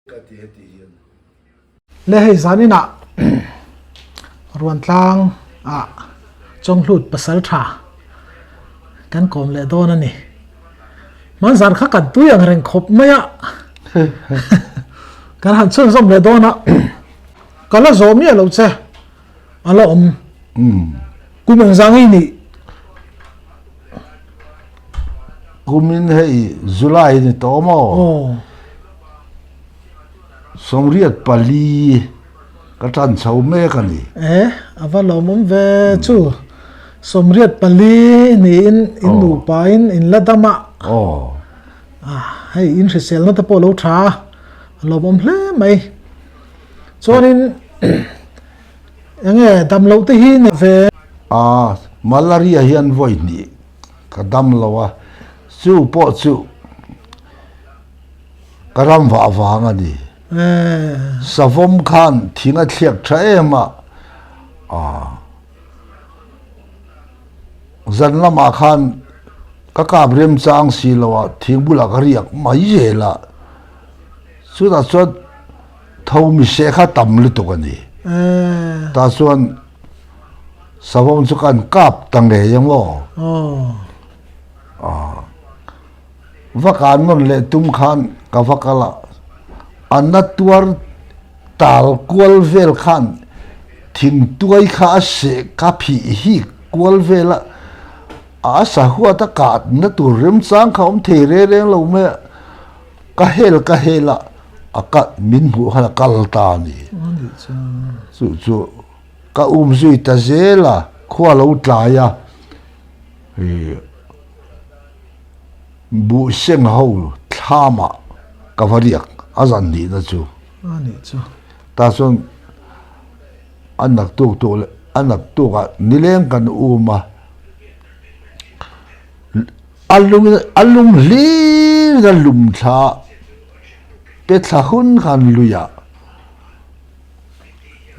Ka ti heti hian. Le hei zaninah Ruantlang ah Chawnghlut pasal tha kan kawm leh dawn a ni. Hmanzan kha kan tui ang reng khawp mai a, kan han chhunzawm leh dawn a, ka la zawh miah loh che a la awm. Kum engzang i nih? Kumin hei July ni tawh maw? 84 ka tan chho mek a ni. E, a va lawmawm ve chu. 84 niin in nupa in in la dam a. Hei in hriselna te pawh a lo tha a, a lawmawm hle mai. Chuanin enge dam loh te hi ni ve. A, malaria hian vawi hnih ka dam lo a, chu pawh chu ka ram vah vang a ni. Savawm khan thing a thliak tha em a, zan lamah khan ka kap remchang si lo a, thing bulah ka riak mai zel a, chutah chuan tho mise kha tam lutuk a ni. Tah chuan savawm chu kan kap ta ngei ang aw. Va kan nawn leh tum khan ka va kal a, a na tuar tal kual vel khan thingtuai kha a seh ka phih hik kual vel a, a sa huat a kah na tur remchang kha awm thei reng reng lo mai a, ka hel ka hel a, a kal min hmuh khan a kal ta a ni. Chu chu ka um zui ta zel a, khua lo tlai a, ih. Buh seng ho thlamah ka va riak a zan nihna chu. A nih chu. Tah chuan a naktuk tuk leh a naktukah nileng kan um a, a lung a lung hlir a lum thla pe thla hun khan luiah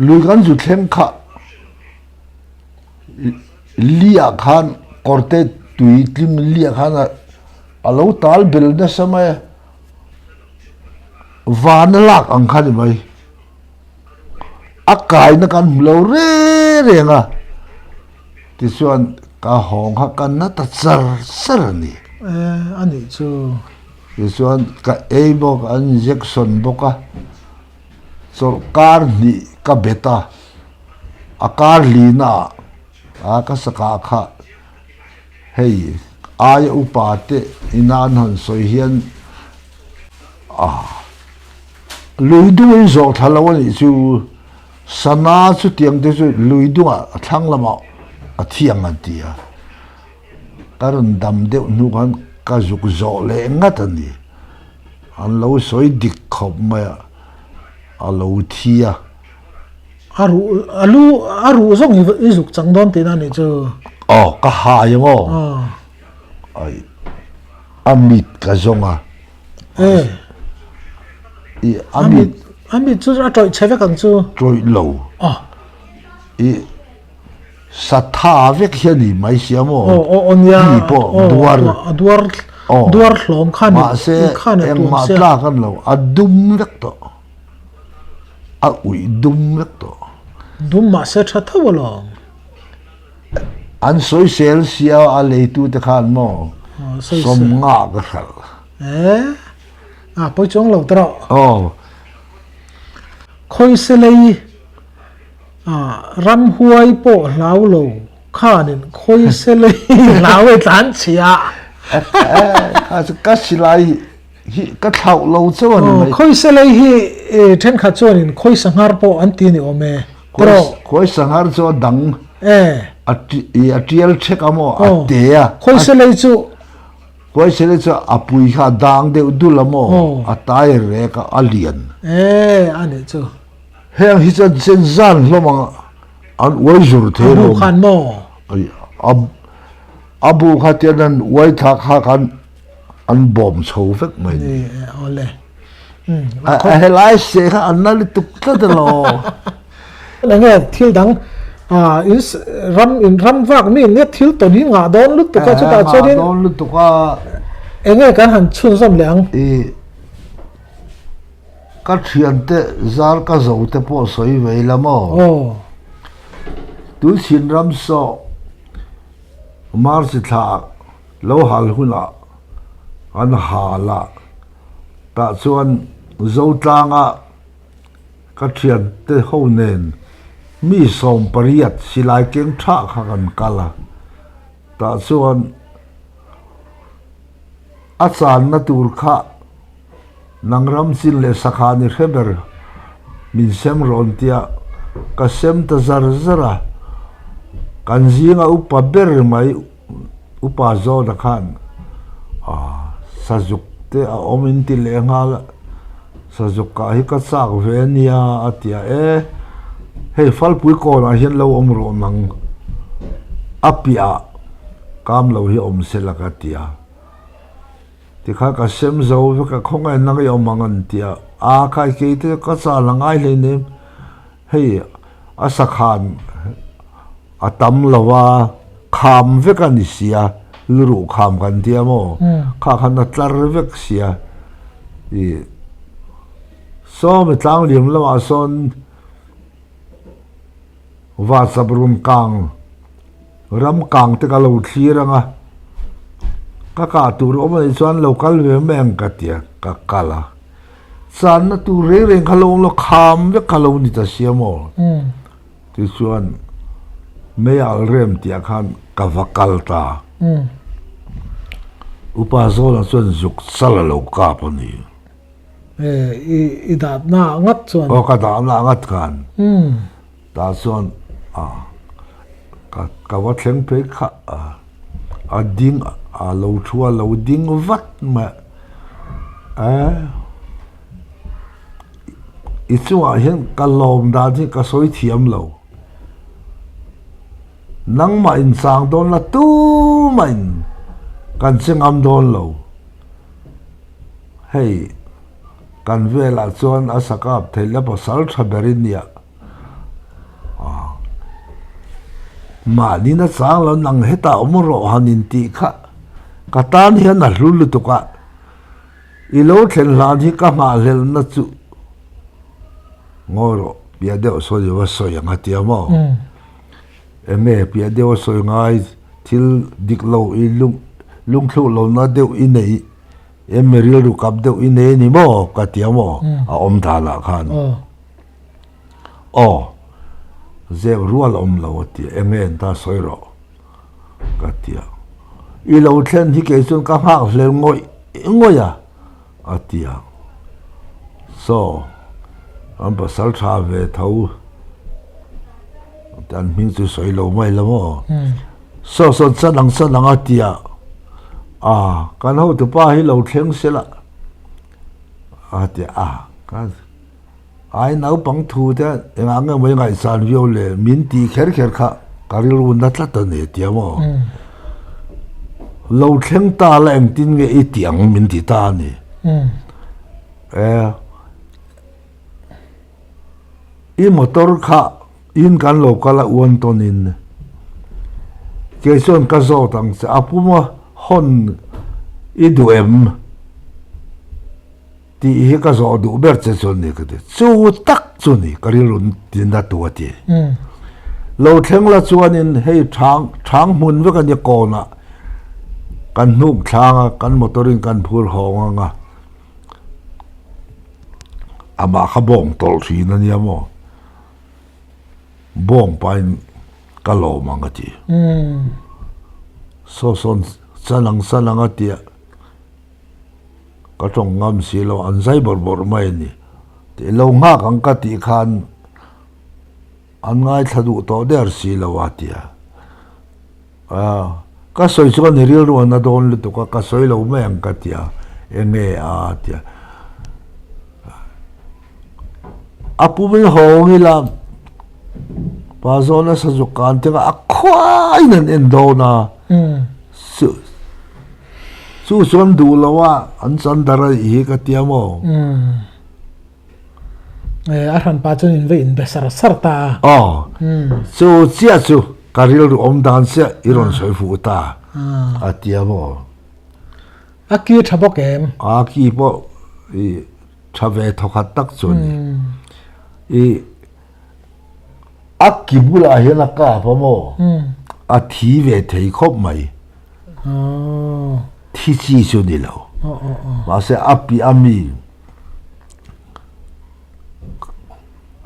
lui kan zu thleng kha. Liah khan kawrte tui tlim liah khan a lo tal bel nasa mai a, van a lak ang kha ni mai. A kaina kan hmu lo reng reng a, tichuan ka hawng kha ka na ta char char a ni. A nih chu. Tichuan ka ei bawk a, an injection bawk a, chawlhkar hnih ka bet a. A kar lina ah ka saka kha hei aia upa te ina an han sawi hian a lui dung in zawh thla lo a nih chu sana chutiang te chu lui dungah a thlang lamah a thiang an ti a ka rawn dam deuh hnu khan ka zuk zawh leh ngat a ni an lo sawi dik khawp mai a a lo thi a. A ruh a lu a ruh zawng i zuk chang dawn tihna a nih chu. Aw ka hai ang aw. Ai a mit ka zawng a. E. I a mit a mit chu a tawih chhe vek ang chu. Tawih lo. Aw. I satha vek hi a ni mai sia maw. Aw aw aw nia. Hi pawh duar. A duar duar hlawm khan mahse engmah tlak an lo a dum vek tawh. A uih dum vek tawh. Dum mahse tha tho alawm. An sawisel sia a leitu te khan maw sawmnga ka hralh. E a pawi chuang lo tawh. Aw. Khawiselei a ramhuai pawh hlau lo khanin khawiselei hlau e tlan chhia. Kha chu ka silai Hi ka thlauh lo chauh a ni mai. Khawi selei hi thenkhat chuanin khawi sanghar pawh an ti a ni awm e. Tawh. Khawi sanghar chu a dang. E. A a tial thek a maw a te a. Khawi selei chu. Khawi selei chu a pui kha a dang deuh dul a maw a tai rek a a lian. E a nih chu. Heng hi chuan chen zan hlawm ang an uai zur thei lo. A bu khan maw. A bu kha tian an uai thlak kha khan an bawm chho vek mai ni. Awle. A helai se kha an la lutuk tlat alo. Enge thil dang in ram in ram vak mi nia thil tawn hi ngah dawn lutuk a chutah chuanin dawn lutuk a enge kan han chhunzawm leh ang. I Ka thiante zar ka zo te pawh sawi ve ila maw? Aw. Tuichhin ram saw March thla lo hal hunah an hal a, tah chuan Zotlanga ka thiante ho nen mi 18 silai keng tha kha kan kal a, tah chuan a channa tur kha Nang ram chin leh sakha ni hre ber min sem rawn tia ka sem ta zar zar a, kan zinga upa ber mai upa zawna khan sazuk te a awm in ti leh nghal a, sazuk kah hi ka chak ve a nia a ti a, e hei falpui kawnah hian lo awm rawh nang a piah kam lo hi awm se la ka ti a. Tikha ka sem zo vek a, khawngaih nang i awm ang an ti a, a khai kei te ka chal a ngai hleinem, hei a sakhan a tam lo a, kham vek a ni si a, luruh kham kan tia maw, kha khan a tlar vek si a, ih sawmi tlangliam lamah sawn Vachap run kang, ram kang te ka lo thlir ang a, ka kah tur awm anih chuan lo kal ve mai ang ka ti a, ka kal a. Channa tur reng reng kha lo awm lo, kham vek kha lo ni ta sia maw? Tichuan mei al rem tih ah khan ka va kal ta. Upa Zawla chuan zuk chal a lo kap a ni. I dahna ah ngat chuan. Aw ka dahna ah ngat khan. Tah chuan a ka ka va thleng phei kha a a ding a lo thu a lo ding vat mai a i chungah hian ka lawm dan hi ka sawi thiam lo nangmah in chang dawn la tumah in kan che ngam dawn lo. Hei, kan velah chuan a sakap theih la pasal tha ber i nia. Mahni na chang lo nang hetah awm rawh han intih kha ka tan hian a hlu lutuk a, i lo thlen hlan hi ka nghahhlelhna chu ngawi rawh piah deuh sawn i va sawi ang a tia maw? Enge piah deuh a sawi ngai thil dik lo i lungthluk lohna deuh i nei em mi rilru kap deuh i nei a ni maw ka ti a maw a awm danah khan aw zep rual awm lo a ti a enge an ta sawi rawh ka ti a i lo thlen hi kei chuan ka nghak hlel ngawih ngawih a. A ti a, Saw, an pasal tha ve tho, an hming chu sawi lo mai la maw? Saw sawn chan ang chan ang a ti a, a kan hotupa hi lo thleng se la a ti a, ka Ai naupang thu te engah nge maw i ngaihsan viau le min tih kher kher kha ka rilru na tlat a ni tia maw? Lo thleng ta la engtin nge i tih ang min ti ta a ni. E i motor kha in kan lo kal a uan tawn in kei chuan ka zawt ang che a puma hawn i duh em? Tih hi ka zawh duh ber che chu ni ka ti. Chu tak chu ni ka rilru tin a tu a ti. Lo thleng la chuanin hei thang thang hmun vek a ni kawnah kan hnuk thlang a, kan motor in kan phur hawng ang a, amah kha bawng tawlh thin a nia maw? Bawng pain ka lawm ang a ti. Saw sawn chan ang chan ang a ti a. Ka tawng ngam si lo, an zai bawrh bawrh mai a ni. Tih lo nghak ang ka tih khan an ngaithla duh tawh der si lo a ti a. Ka sawi chuan i rilru a na dawn lutuk a, ka sawi lo mai ang ka ti a, enge a ti a. A pum in hawng ila pa zawna sazuk kan teng a khuaiin an en dawn a. Chu chuan duh lo a an chan dar a nih hi ka tia maw? E, a hran pa chuan in va in be sar sar ta a. Aw, chu chiah chu ka rilru awm dan chiah i rawn sawi fuh ta a tia maw? A ki tha bawk em? A ki pawh i. Tha ve thawkhat tak chu a ni. I a ki bulah hian a kap a maw? A thi ve thei khawp mai. Thi chi chu ni lo. Mahse a piah a mi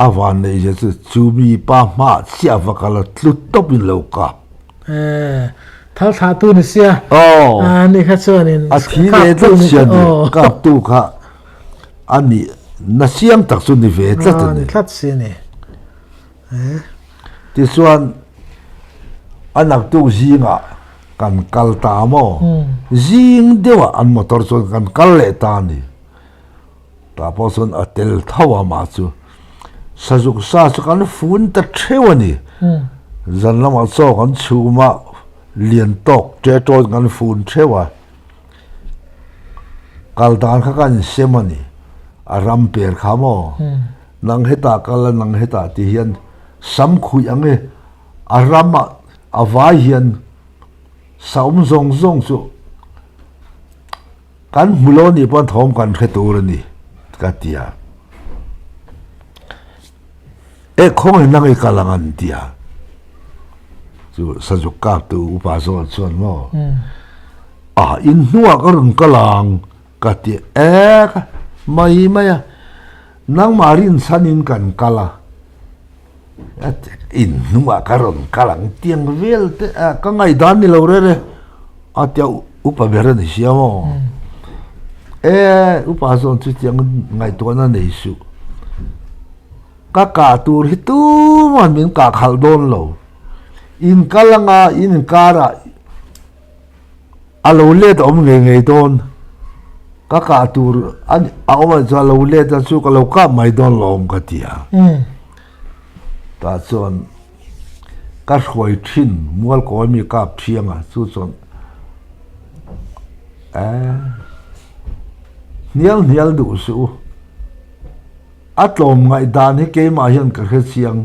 a van neih zia chu chu mi pa hmaah chiah va kal a tlu tawp in lo kap. Thal thlah tu ni sia. Aw. Ni kha chuanin a thi ve tlat sia ni. Kap tu kha a nih na siam tak chu ni ve tlat a ni. Ni tlat si ni. Tichuan a naktuk zingah kan kal ta maw? Zing deuhah an motor chuan kan kal leh ta a ni. Tah pawh chuan a tel tho a mah chu sazuk sa chu kan fun ta theuh a ni. Zan lamah chaw kan chhum a, lian tawk ṭe ṭawn kan fun theuh a. Kal dan kha kan insem a ni. A ram per kha maw? Nang hetah kal a, nang hetah ti hian sam khuih ang e, a ramah a vai hian sa awm zawng zawng chu Kan hmu lo nih pawn thawm kan hre tur a ni ka ti a. E khawngaih nang i kal ang an ti a. Chu Sazuk kap tu upa zawh chuan maw a in hnuah ka rawn kal ang ka ti a. E ka mai mai a nangmah rinchhanin kan kal a. In hnungah ka rawn kal ang tiang vel te a ka ngaihdan ni lo rere a tia upa ber a ni sia maw e upa zawn chu tiang ngaihtuahna nei suh ka kah tur hi tuman min kah khalh dawn lo in kal anga in inkarah A lo let a awm ngei ngei dawn. Ka kah tur a awm anih chuan a lo let a chu ka lo kap mai dawn lawm ka ti a. Tah chuan ka hruai thin mual kawi mi kap thiang a chu chuan eh hnial hnial duh suh u. A tlawm ngaih dan hi keimah hian ka hre chiang.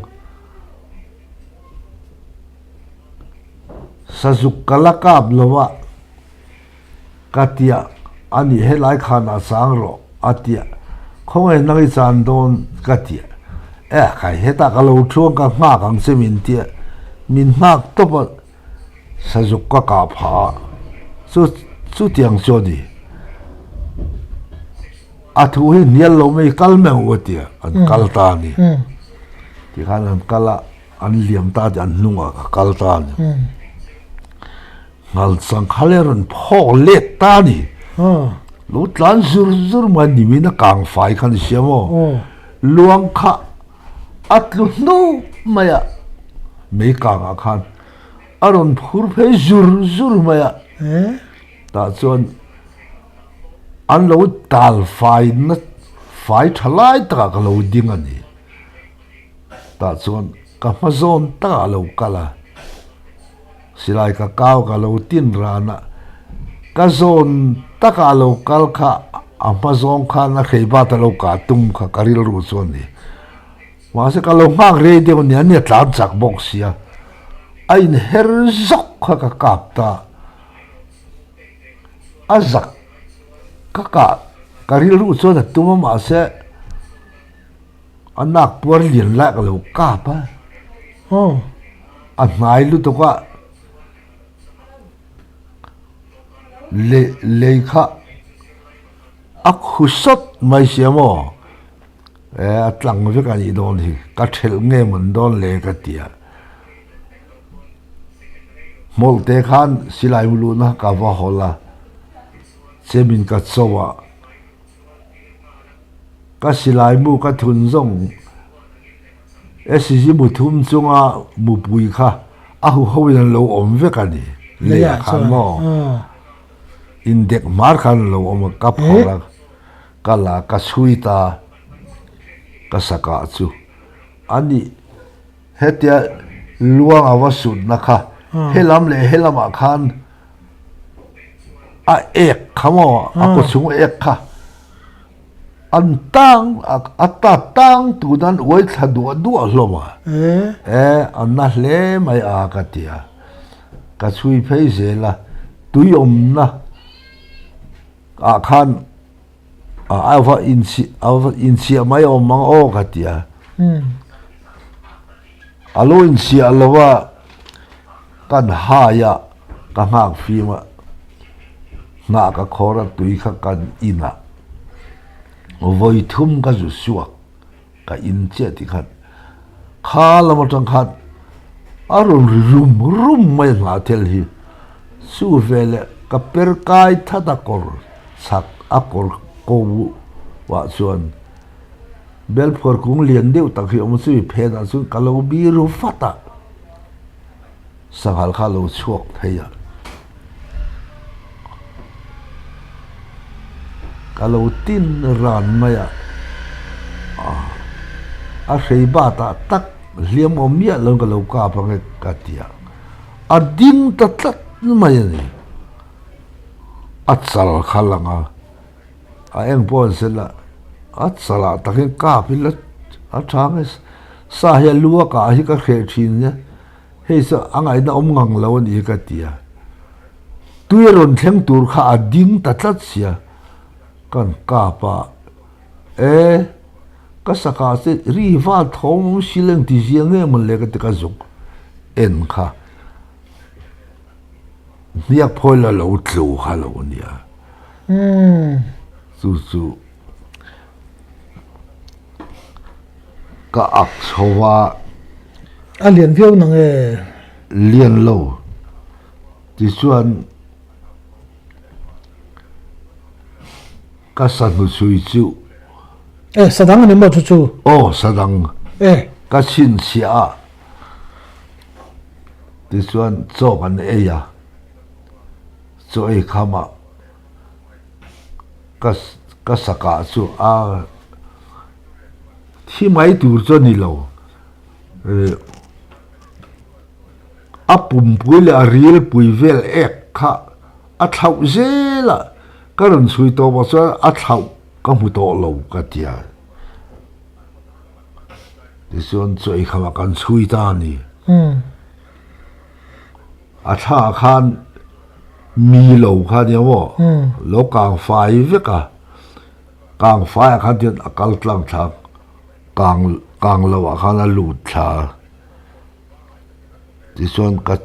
Sazuk ka la kap lo a, ka tia a nih helai khan a chang rawh a tia, khawngaih nang i chan dawn ka tia, e khai hetah ka lo thu ang ka nghak ang che min tia, min nghak tawp a sazuk ka kah phah a, chu chutiang chu a ni. A thu hi hnial lo mai kal mai ang u a tia, an kal ta a ni. Tikhan an kal a. An liam ta tih an hnungah ka kal ta a ni. Nghal changkha leh rawn phawk let ta a ni. Lo tlan zur zur mai nimin a kang fai kha ni sia maw. Luang kha a tlu hnu mai a, mei kangah khan a rawn phur phei zur zur mai a. Tah chuan an lo tal fai na fai tha lai takah ka lo ding a ni. Tah chuan ka hma zawn takah a lo kal a, silai ka kau ka lo tin ran a, ka zawn takah a lo kal kha a hma zawng khan a hrei bat a lo kah tum kha ka rilru chu a ni. Mahse ka lo nghak rei deuh nia nia tlan chak bawk sia, a inher zawk kha ka kap ta, a zak ka kah ka rilru chuan a tum a mahse, A nak puar lian lai ka lo kap a. Aw. A hnai lutuk a. Le lei kha a khu sawt mai sia maw? E a tlang vek a nih dawn hi. Ka thelh nge mawn dawn le ka ti a. Hmawlh te khan silai mu luhna ka va hawl a. Chemin ka cho a. Ka silai mu ka thun zawng SCG mu thum chunga mupui kha a huho in an lo awm vek a ni. Leiah khan maw indek hmar khan an lo awm a, ka phawrh a, ka la ka chhui ta ka sakah chu a ni. Hetia luang a va sutna kha helam leh helamah khan a ek kha maw a kaw chhung ek kha an tang a ta tang tun an uai thla duah duah hlawm a e a na hle mai a ka ti a ka chhui phei zel a tui awmna ah khan. A va inchhiah mai awm ang aw ka ti a. A lo inchhiah lo a, kan hai a, ka nghak fim a, hnah ka khawr a tui kha kan in a, vawi thum ka zu suak. Ka in chiah tih khan kha lam atang khan a rawn ri rum rum mai a hnah thel hi. Chu veleh ka per kai that a kawr chhak a kawr ko ah chuan belphuar kung lian deuh tak hi a awm a, chumi phenah chuan ka lo bir vat a, sanghal kha a lo chhuak phei a. Ka lo tin ran mai a, a hrei bat ah tak hliam awm miah lo in ka lo kap ang e ka ti a, a ding ta tlat mai a ni. A chal kha lang a, a eng pawh an sel a, a chal ah tak hian kap ila a tha ang e, sa hi a lu a kah hi ka hreh thin nia. Hei chu a ngaihna awm ngang lo a nih hi ka ti a. Tui a rawn thleng tur kha a ding ta tlat sia. Kan kap a, E, ka sakah che ri val thawm awm si leng ti zia nge mawn le ka ti ka zuk en kha. Hniak phawi la lo tlu kha lo nia. Chu chu. Ka ak chho a. A lian viau nang e. Lian lo. Tichuan ka sahnu chhui chu. E, sadang a ni maw chu chu? Aw, sadang. E. Ka chhinchhiah a. Tichuan chaw kan ei a. Chaw ei khamah. Ka ka sakah chu a thi mai tur chu a ni lo a pumpui leh a rilpui vel ek kha a thlauh zel a ka rawn chhui tawp ah chuan a thlauh ka hmu tawh lo ka ti a tichuan chaw ei khamah kan chhui ta a ni. A thla ah khan mi lo kha nia maw lo kang fai vek a, kang fai ah khan chuan a kal tlang thla a, kang kang lo ah khan a lut thla a, tichuan ka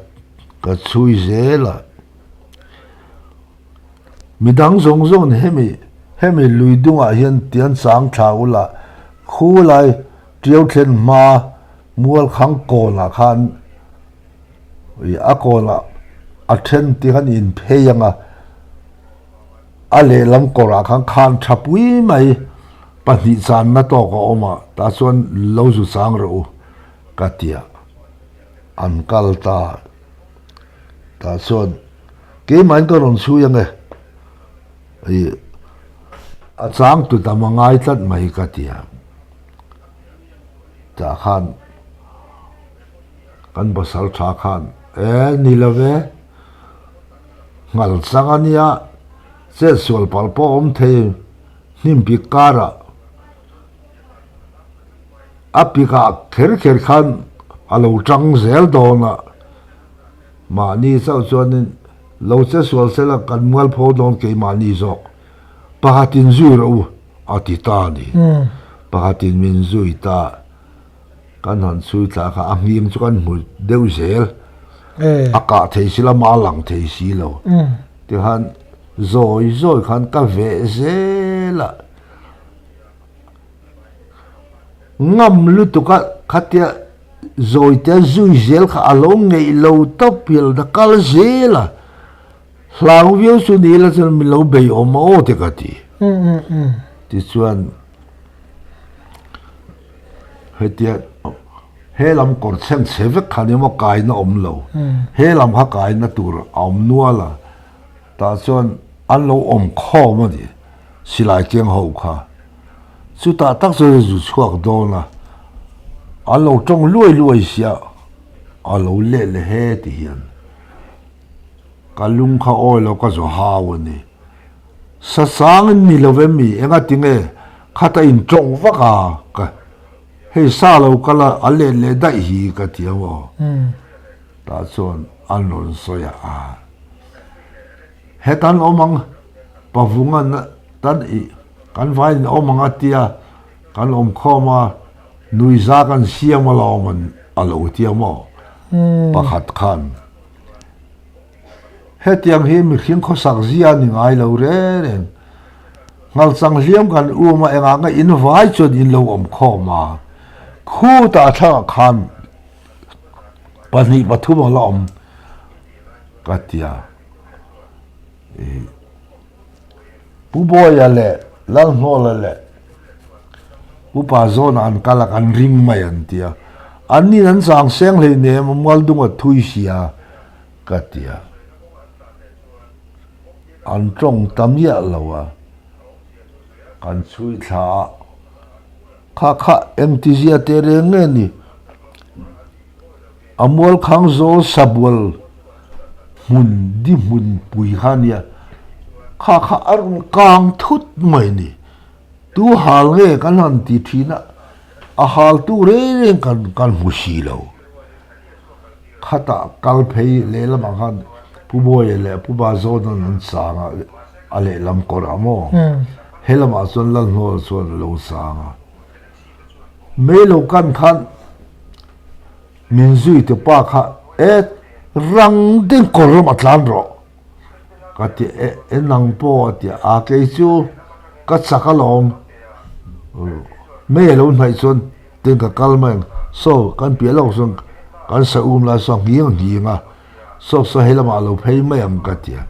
ka chhui zel a, midang zawng zawng hemi hemi lui dungah hian tian chang thla ula khulai tiau thlen hma mual khang kawnah khan. A kawnah a then tih khan in phei ang a, a lehlam kawrah khan khan tha pui mai pahnih channa tawk a awm a, tah chuan lo zu chang rawh u ka ti a, an kal ta tah chuan keimahin ka rawn chhui ang e, ih a chang tu dam a ngai tlat mai ka ti a, tah khan. Kan pasal tha khan, E, ni lo ve. Nghal chang a nia, chet sual palh pawh awm thei hnim pik karah a pikah kher kher khan a lo tang zel dawn a, mahni chauh chuanin lo che sual sela kan mualpho dawn keimahni zawk pakhatin zui rawh u a ti ta a ni. Pakhatin min zui ta. Kan han chhui thla kha a nghing chu kan hmu deuh zel. A kah thei si lo a lang thei si lo. Tikhan zawi zawi khan ka veh zel a. Ngam lutuk a khatia zawi te zui zel kha a lo ngeih lo tawp hial a kal zel a. Hlau viau chu ni ila chuan min lo bei awm a aw te ka ti. Tichuan Hetia he lam kawr chheng chhe vek khan emaw kaina awm lo, he lam kha kaina tur a awm nual a, tah chuan an lo awm khawm a ni, silai keng ho kha. Chutah tak chuan zu chhuak dawn a, an lo tawng luai luai sia, a lo leh leh he ti hian ka lung kha awi lo ka zaw hau a ni. Sasang in ni lo em mi? Enga tinge khata in tawng vak a? Ka hei sa lo kal a, a let leh daih hi ka ti ang aw. Tah chuan an rawn sawi a, Hetan awm ang, Pavunga tan i. Kan vaiin awm ang a tia, kan awm khawm a, nuihza kan siam alawm an a lo tia maw? Pakhat khan, Hetiang hi mihring khawsak zia a ni ngai lo reng reng. Nghalchang hliam kan um a, engah nge in vai chuan in lo awm khawm a? Khutah thlangah khan 2 3 a la awm ka tia. Pu Bawia leh Lalhnawla leh Pu Pazawna an kal a, kan ring mai an ti a. Anni'n an chang seng hleinem a, Mualdunga thui sia ka ti a. An tawng ta miah lo a, kan chhui thla a. Kha kha engtizia teh reng nge ni? A mualkhang zawl sabual hmun di hmun pui kha nia, kha kha a rawn kang thut mai ni. Tu hal nge kan han ti thin a, a hal tu reng reng kan kan hmu si lo. Khatah kal phei lehlamah khan Pu Bawia leh Pu Bazawna'n an chang a, a lehlam kawrah maw? Helamah chuan Lalhnuala chuan a lo chang a. Mei lo kan khan Min zui te pa kha e rang ding kawr lam a tlan rawh ka ti e e nang pawh a ti a kei chu ka chak alawm mei a lo hnaih chuan tin ka kal mai ang saw kan piah lawk chuan kan sa um lai saw nghing a nghing a saw saw he lamah a lo phei mai ang ka ti a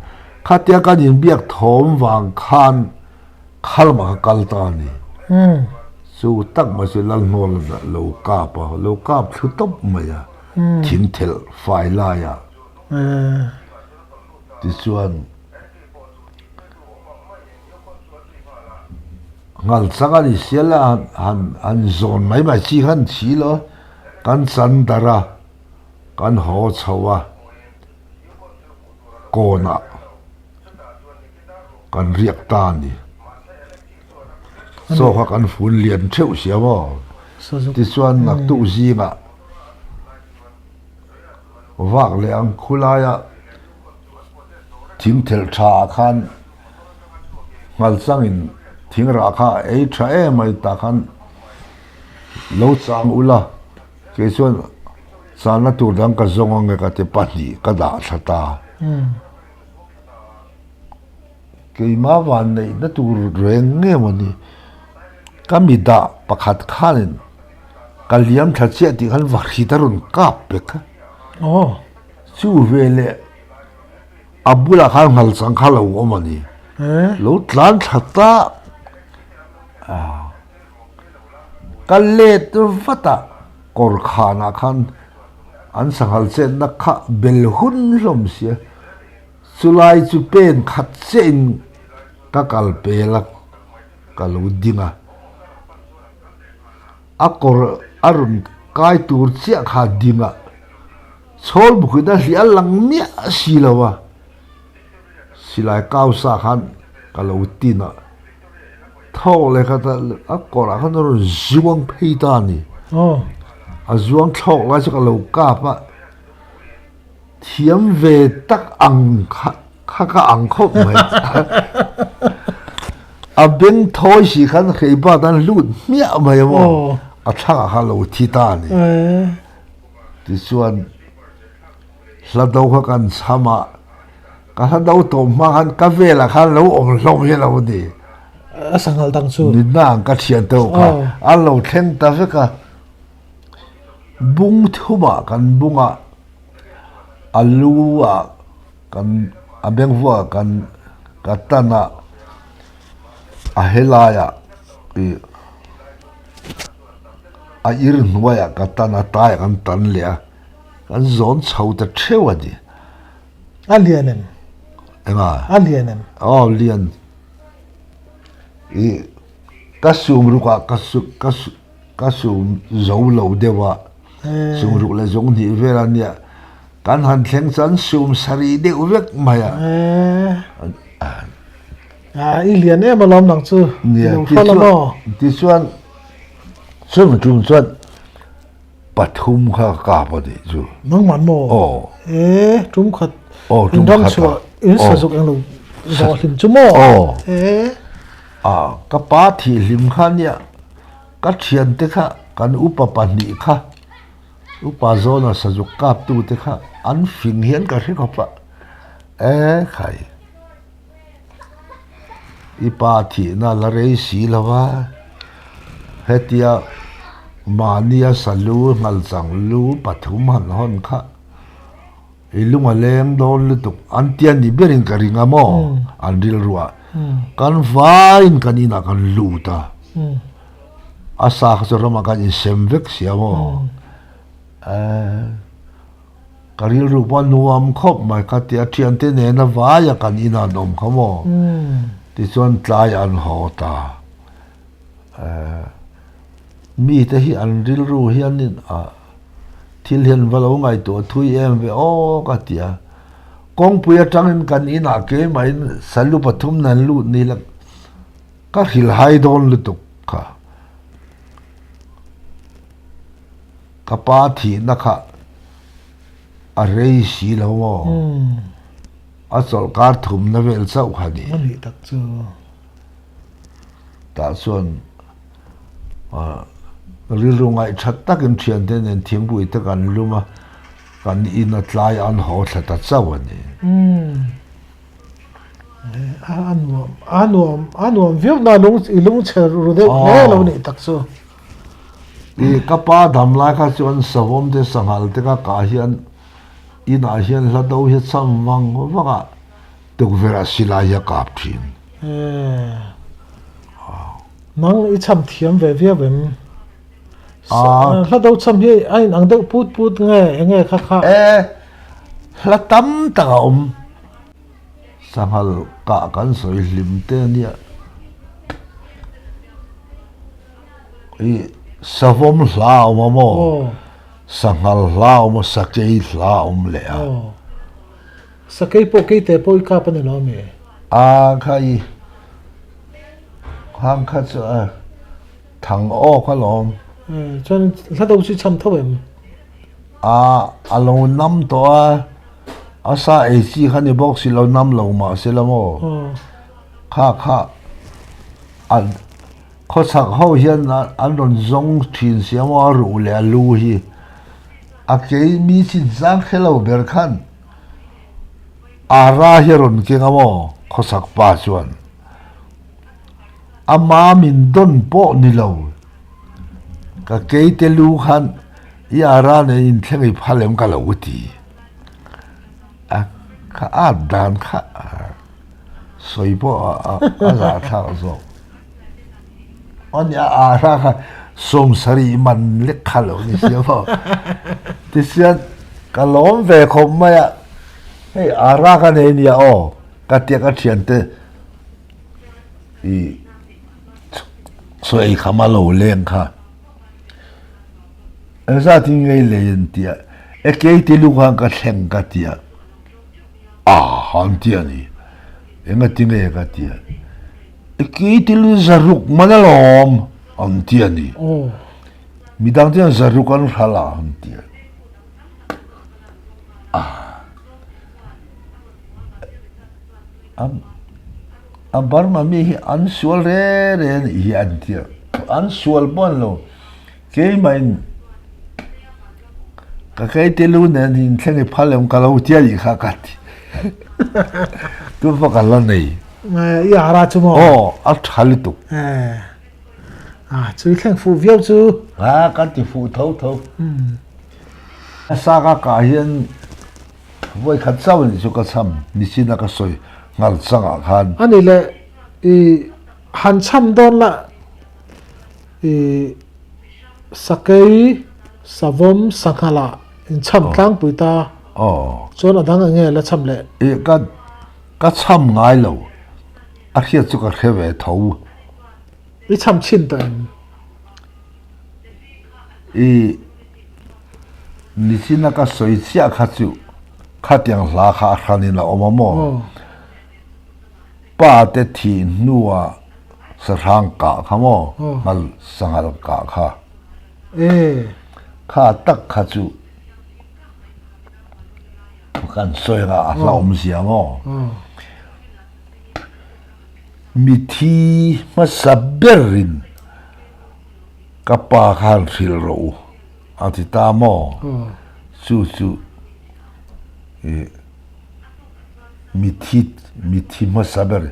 khatia kan inbiak thawm vang khan Khalma ka kal ta a ni. Chu tak mai chu Lalhnuala lo kap a, lo kap thlu tawp mai a, thing thelh fai laia. Tichuan, nghal chang a ni sia la, han han zawn mai mai chi khan thi lo a, kan chan darh a, kan haw chho a, kawnah. Kan riak ta a ni. Chaw kha kan fun lian theuh sia maw? Tichuan naktuk zingah vak leh ang khulaia thing thelh tha ah khan nghal changin thing rah kha a ei tha em mai tah khan lo chang ula kei chuan channa tur dang ka zawng ange ka ti 2 ka dah thla ta. Keimah van neihna tur reng nge maw ni? Ka mi dah pakhat khanin ka liam thla chiah tih khan vahrit a rawn kap pek a. Chu veleh a bulah khan nghal chang kha lo awm a ni. Lo tlan thla ta a. Ka let vat a, kawr khanah khan an sanghal chetna kha bel hun hlawm sia. Chulai chu pen khat chiahin ka kal pel a, ka lo ding a. A kawr a rawn kai tur chiah kha a ding a, chhawl bukin a hliah lang miah si lo a. Silai kau sa khan ka lo tin a, thawk leh khat a a kawrah khan a rawn zuang phei ta a ni. A zuang thlawk lai chu ka lo kap a, thiam ve tak ang kha kha ka ang khawp mai. A beng thawi si khan hreibat an lut hmiah mai a maw, a thlangah khan a lo thi ta a ni. Tichuan. Hla do kha kan chham a, ka hla do tawp hma khan ka velah khan lo awm hlawm hi a lo ni. A sanghal dang chu. Nitna ang ka thian te ho kha an lo thleng ta vek a. Bung thumah kan bung a, a lu ah kan a bengvuah kan ka tan a, a helaiah ih a ir hnuaiah ka tan a, taiah kan tan leh a. Kan zawn chho ta theuh a ni. A lian em? Enga? A lian em? Aw lian. I ka sum ruk ah ka su ka su ka sum zo lo deuh a. Sum ruk leh zawng hnih vel a nia. Kan han thleng chuan sum sarih deuh vek mai a. A i lian em alawm nang chu. Nia tichuan chumi tum chuan 3 kha ka kap a nih chu. Nangmah maw? Aw. E, tum khat. Aw, tum khat. In ram chhuah, in sazuk eng lo zawh hlim chu maw? Aw. E. A, ka pa thih hlim kha nia, ka thiante kha kan upa pahnih kha, upa zawna sazuk kaptute kha an fing hian ka hre khawp a, e khai. I pa thihna la rei si lo va, hetia mahnia salu nghalchang lu pathum han hawn kha i lung a leng dawn lutuk an tia ni berin ka ring a maw an rilruah kan vaiin kan inah kan lut a, a sa kha chu ramah kan insem vek sia maw. Ka rilru pawh a nuam khawp mai ka ti a, thiante nena vaia kan inah an awm kha maw? Tichuan tlai an haw ta. Mite hi an rilru hianin thil hian va lo ngaihtuah thui em ve aw ka ti a. Kawngpui atangin kan inah keimahin salu pathum nan lut ni la ka hrilhai dawn lutuk kha. Ka pa thihna kha a rei si lo maw? A chawlhkar thumna vel chauh kha ni. A nih tak chu. Tah chuan rilru ngaihthat takin thiante nen thingpui te kan lum a, kan in a tlai an haw thla ta chauh a ni. A nuam a nuam a nuam viau na lung i lung chhe ru deuh hle lo nih tak chu. I ka pa dam lai kha chuan savawm te sanghal te ka kah hian inah hian hla do hi a cham vang vang a tukverh ah silai hi a kap thin. Nang i cham thiam ve viau em? Hla do cham hi a in ang deuh put put nge enge kha kha? E hla tam tak a awm. Sanghal kah kan sawi hlim te ania. I savawm hla a awm a maw? Sanghal hla a awm a, sakei hla a awm leh a. Sakei pawh keite pawh i kap a ni lo ami? A kha i khang kha chu a. Thang awk alawm. Chuan hla do chu cham tho em? A, a lo nam tawh a, a sa ei chi kha ni bawk si lo nam lo mah se la maw? Kha kha a khawchhak ho hian an rawn zawng thin si a maw a ruh leh a lu hi. A kei mi chin chang hre lo ber khan ara hi a rawn keng a maw khawchhak pa chuan. A ma min dawn pawh ni lo. Ka keite lu khan i ara nen inthleng i phal em ka lo ti. A ka at dan kha sawi pawh a zahthlak zawk. Ani a ara kha sawmsarih man lek kha lo ni sia maw. Tichuan ka lawm ve khawp mai a, hei ara ka nei nia aw ka tia ka thiante I sawi kha ma lo leng kha engzat in ngei lei an tia e kei ti lu khan ka thleng ka tia a han tia ni enga ti nge ka tia e kei ti lu zaruk man alawm an tia ni midang chuan zaruk an hral a an tia a A Burma mi hi an sual re re a nih hi an ti a, an sual pawh an lo. Keimahin ka keite lu nen hi inthleng i phal em ka lo ti a nih kha ka ti. Tun pawh ka la nei. I ara chu maw? Aw, a tha lutuk. A, chu i thleng fuh viau chu. A, ka ti fuh tho tho. Sa ka kah hian Vawi khat chauh anih chu ka chham nichin a ka sawi nghal changah khan. A nih leh i han chham dawn la i sakei savawm sanghal ah in chham tlangpui ta chuan a dang enge la chham leh. I ka ka chham ngai lo a hriat chu ka hre ve tho. I chham chhin tawh em? I nichina ka sawi chiah kha chu khatiang hla kha a hranin a awm a maw? Pa te thih hnua sahrang kah kha maw? Ngal sanghal kah kha. Kha tak kha chu kan sawi anga a hla awmzia maw? Mithi hmasa berin ka pa khan hrilh rawh u a ti ta maw? Chu chu mithi mithi hmasa ber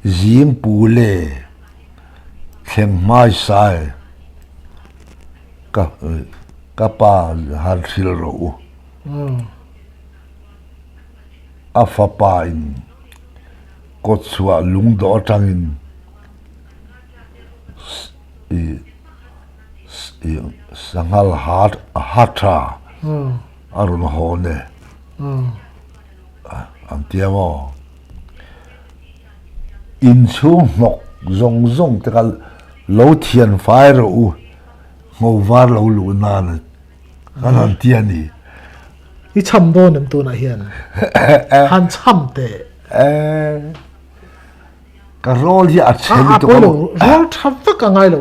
zing pu le thleng hmaisai ka ka pa han hrilh rawh u. A fapa in kawtchhuah lungdawh atangin sanghal ha tha a rawn hawn e an tia maw? Inchhung hnawk zawng zawng te kha lo thian fai rawh u, ngho var lo luh nan Kan han ti a ni. I cham dawn em tunah hian? Han cham teh. Ka rawl hi a chhe lutuk a maw? Rawl tha vak a ngai lo.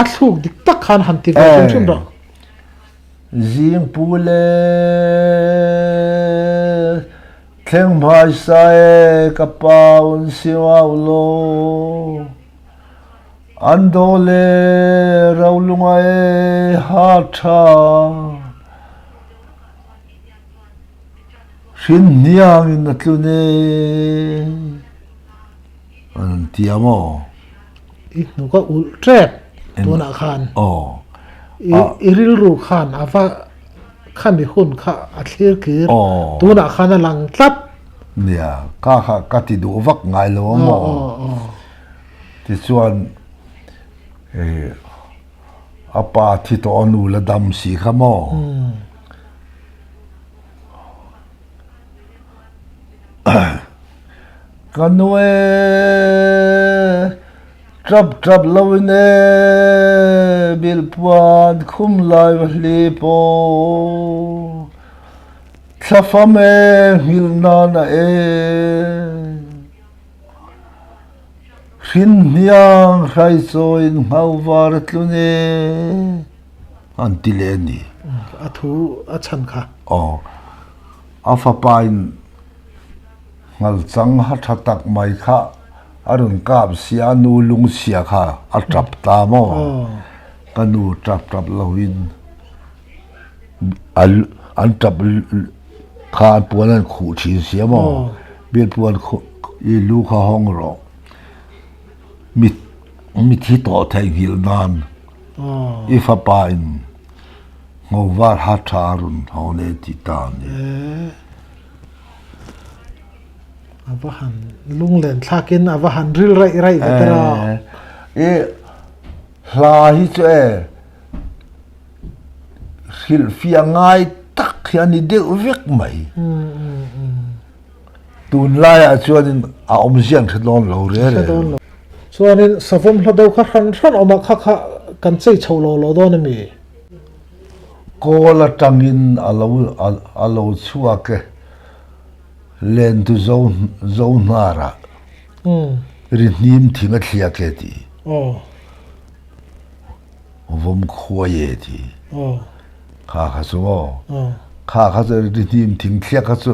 A thluk dik tak khan han ti ve hrim hrim rawh. Zing pu le thleng hmaisa e ka pa un siu au law. An daw le rolunga e ha tha. Hrin hniang in a tlun e an an ti a maw? I hnuk a ulh tep tunah khan. Aw. I rilru khan a va khami hun kha a thlir kir. Tunah khan a lang tlat. Nia, ka kha ka ti duh vak ngai lo a maw? Tichuan a pa thi tawh a nu la dam si kha maw? Ka nu e, tap tap lo in e, bilhpuan khum lai va hlip aw, thlafam e, nghilh nan a e. Hrin hniang hraichawiin ngho var a tlun e an ti leh a ni. A thu a chhan kha. Aw, a fapa in nghalchang ha tha tak mai kha a rawn kap sia, a nu lungchhia kha a tap ta maw? Ka nu tap tap loin an tap kha an puan an khuh thin sia maw bial puan i lu kha hawng rawh mit mithi tawh theihnghilh nan i fapa in ngo var ha tha a rawn hawn e tih ta a ni. A va han lunglen thlakin a va han ril raih raih ve ta rawh. I hla hi chu e. Hrilhfiah ngai tak hi a ni deuh vek mai. Tunlaiah chuanin a awmzia an hre dawn lo reng reng. Chuanin savawm hla deuh kha hran hran awm a, kha kha kan chei chho lo lo dawn a mi? Kawl atangin a lo a lo chhuak e, Lentu zo zo hnarah ri hnim thing a thliak e tih. Vawm khuai e ti. Kha kha chu maw? Kha kha chu rihnim thing thliak kha chu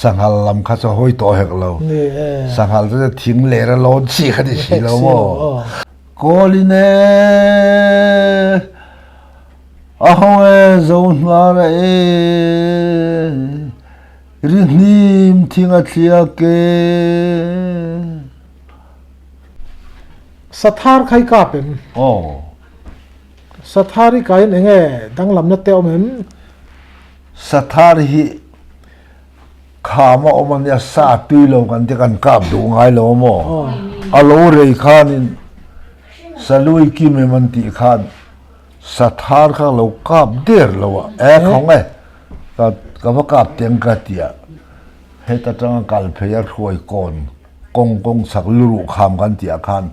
sanghal lam kha chu hawi tawh hek lo. Sanghal chu thing ler a lawn chi kha ni si lo maw? Kawl in e a hawng e zo hnar a e rihnim thing a thliak e. Sathar kha i kap em? Aw. Sathar i kaiin eng nge danglamna te awm em? Sathar hi kham a awm a nia, sa tui lo kan ti kan kap duh ngai lo a maw? A lo rei khanin Salui Kim em an tih khan Sathar kha lo kap der lo a, e khawng e, ka va kap teng ka ti a, heta tanga kal phei a hruai kawn. Kawng kawng chak luruh kham kan tih ah khan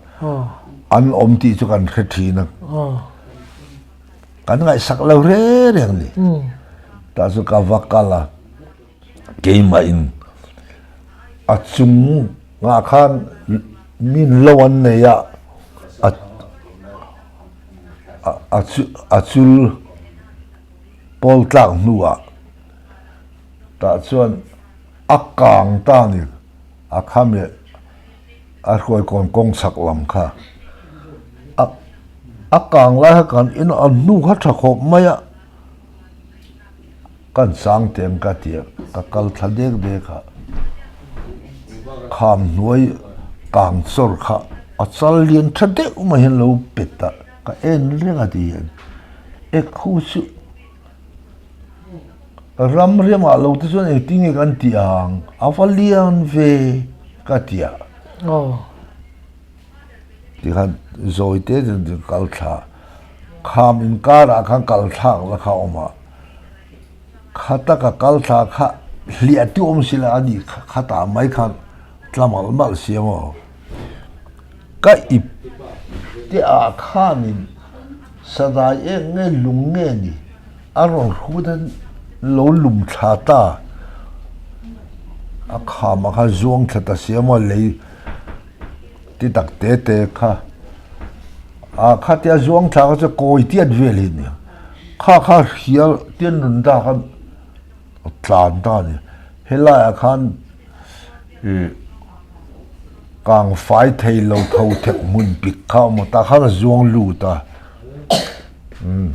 an awm tih chu kan hre thin a. Kan ngaihsak lo re reng ni. Tah chu ka va kal a, keimah in a chung ah khan min lo an nei a, a chul pawl tlak hnu ah tah chuan a kang ta ni. A kham leh A hruaikawn kawng chhak lam kha a a kang lai kha kan in a hnu kha tha khawp mai a, kan chang teng ka ti a, ka kal thla dek dek a, kham hnuai kang chawr kha a chal lian tha deuh mai hian lo pet a, ka en reng a ti hian ek khu chu. Ram riamah lo te chuan engtin nge kan tih ang? A va lian ve ka ti a. Tikhan zawi te chuan kal thla kham inkarah khan kal thlak la kha a awm a, kha taka kal thla kha hliah tu awm si la a ni khatah mai khan tla malh malh si a maw. Ka ip te ah khanin sadai eng nge lung nge ni a rawn hrut a lo lum thla ta a kham ah khan zuang thla ta si a maw lei ti tak te te kha ah khatia zuang thla kha chu kawi tiat vel hi a ni kha kha hrial tian nun ta khan a tlan ta a ni helai ah khan ih kang fai thei lo tho thek hmun pik kha a awm a tah khan a zuang lut a umm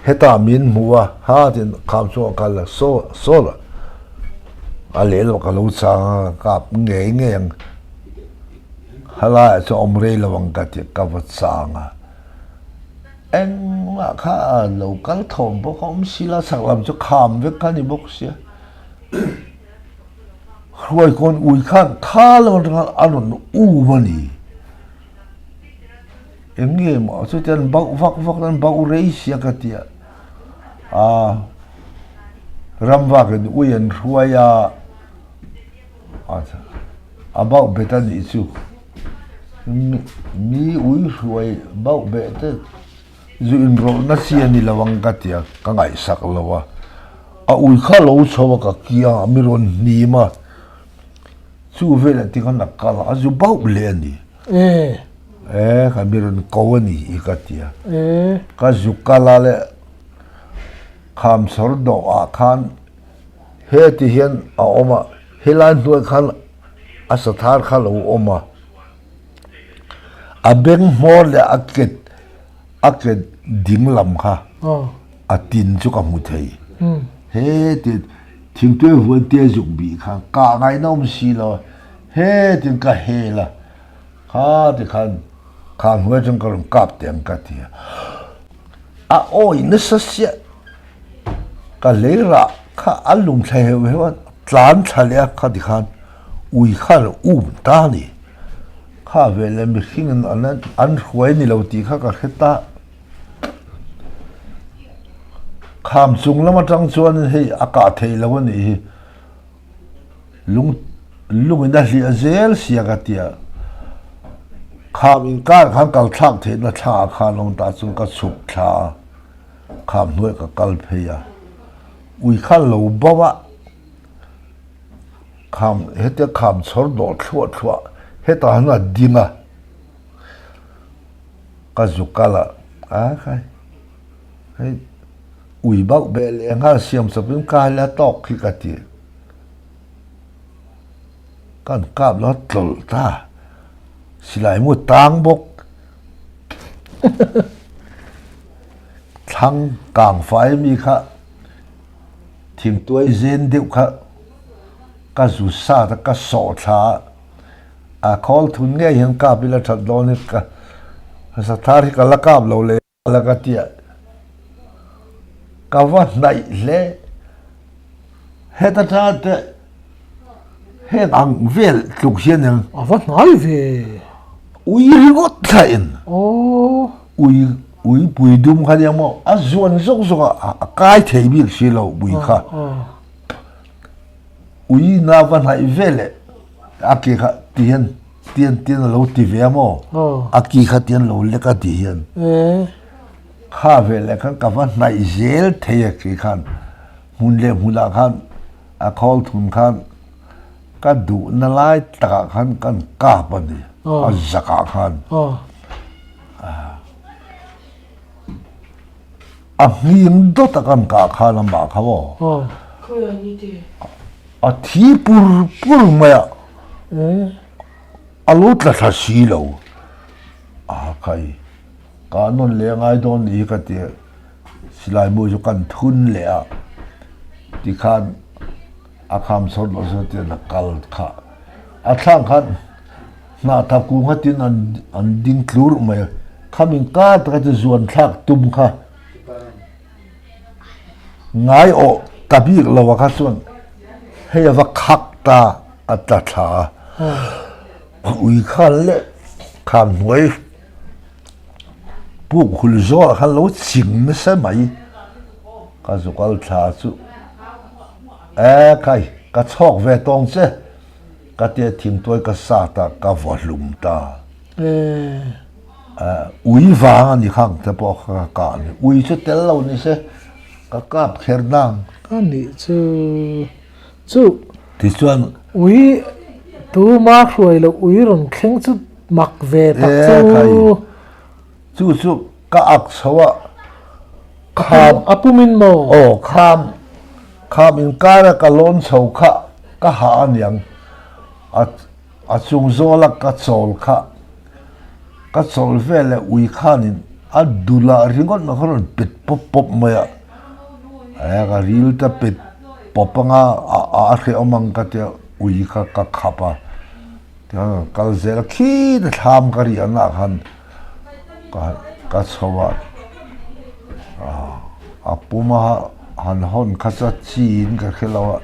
hetah min hmu a ha tiin kham chungah kal a saw saw la a lehlam ka lo chang a kap ngei ngei ang helaiah chuan awm rei lo ang ka ti ka va chang a engmah kha lo kal thawm bawk a awm si la chhak lam chu kham vek kha a ni bawk sia. Hruaikawn ui khan tha lo atanga a rawn um a ni. Eng nge maw chutia an bauh vak vak an bauh rei sia ka tia. Aa ram vakin ui an hruai a, a bauh bet a nih chu. Mi ui hruai bauh beh te Zu inrawlhna chi a ni lo ang ka ti a, ka ngaihsak lo a. A ui kha lo chho a ka kiang a, mi rawn hnim a. Chu velah ti khan a kal a, a zu bauh leh a ni. E ka mi rawn ko a ni i ka ti a. Ka zu kal a le kham chhawr dawh ah khan heti hian a awm a, helai hnuai khan a sathar kha lo awm a. A beng hmawr leh a ke a ke ding lam kha a tin chu ka hmu thei. He ti thingtuai huan te zuk bih kha kah ngaihna awm si lo he tin ka hel a kha ti khan kha hnuai atang ka rawn kap teh ang ka ti a. A awi nasa siah ka lei rah kha a lum thla heuh heuh a tlan thla leh a kha ti khan ui kha a lo um ta a ni. Kha veleh mihring in an an hruai ni lo tih kha ka hre ta. Kham chung lam atang chuan hei a kah theih lo a nih hi. Lung lung in a hliah zel sia ka tia. Kham inkar khan kal thlak theihna thla ah khan awm ta chuan ka chhuk thla a, kham hnuaiah ka kal phei a. Ui kha lo bo a. Kham hetia kham chhawr dawh thluah thluah hetah hian a ding a, ka zu kal a, a khai hei ui bauh beh leh nghal siam chawpin ka la tawk khi ka ti. Kan kap lo tlawlh ta, silai mu tang bawk thlang kang fai mi kha. Thingtuai zen deuh kha ka zu sat a, ka sawh thla a, a khawl thun ngei hian kap ila that dawn hi ka sathar hi ka la kap lo leh la ka tia ka va hnaih hle. Heta tha te heng ang vel tluk hian eng. A va hnai ve. Ui ringawt thla in. Aww. Ui ui pui dum kha nia maw a zuan zawk zawk a a kai thei bik si lo ui kha. Ui na va hnaih ve leh a ke kha ti hian tian tian a lo ti ve a maw a ki kha tian lo lek a ti hian. Kha ve leh khan ka va hnaih zel thei a ke khan hmun leh hmunah khan a khawl thun khan ka duhna lai takah khan kan kap a ni a zakah khan a hming dawt a kan kah khan amah kha maw a thi pur pur mai a. A lo tla thla si lo. A khai, ka nawn leh ngai dawn nih hi ka ti a, silai mu chu kan thun leh a, tikhan a kham chho loh chuan tian a kal kha. A thlang khan hnah tha kung khatin an an ding tlur mai a, kham inkar taka chu zuan thlak tum kha ngai awh ta bik lo a kha chuan hei a va khak ta a tla thla a. Ui khan leh kham hnuai puk hul zawh ah khan lo ching nasa mai ka zukal thla chu e khai ka chhawk ve tawng che ka tia thingtuai ka sat a ka vaw hlum ta ui vang a ni khang te pawh kha ka kah a ni ui chu tel lo ni se ka kap kher nang. Ka nih chu Chu. Tichuan. Ui tuma hruai loh ui rawn thleng chu mak ve tak chu. E khai. Chu chu ka ak chho a. Kham. A pumin maw? Aw kham. Kham inkara ka lawn chho kha ka hah aniang. A A chung zawla ka chawl kha ka chawl vel leh ui khanin a dulah ringawt mai kha rawn pet pawp pawp mai a, e ka ril te pet pawp anga a hrehawm ang ka tia ui kha ka khap a, tichuan ka kal zel a khita thlam ka riahna ah khan ka ka chho a, a puma han hawn kha chu a chiin ka hre lo a.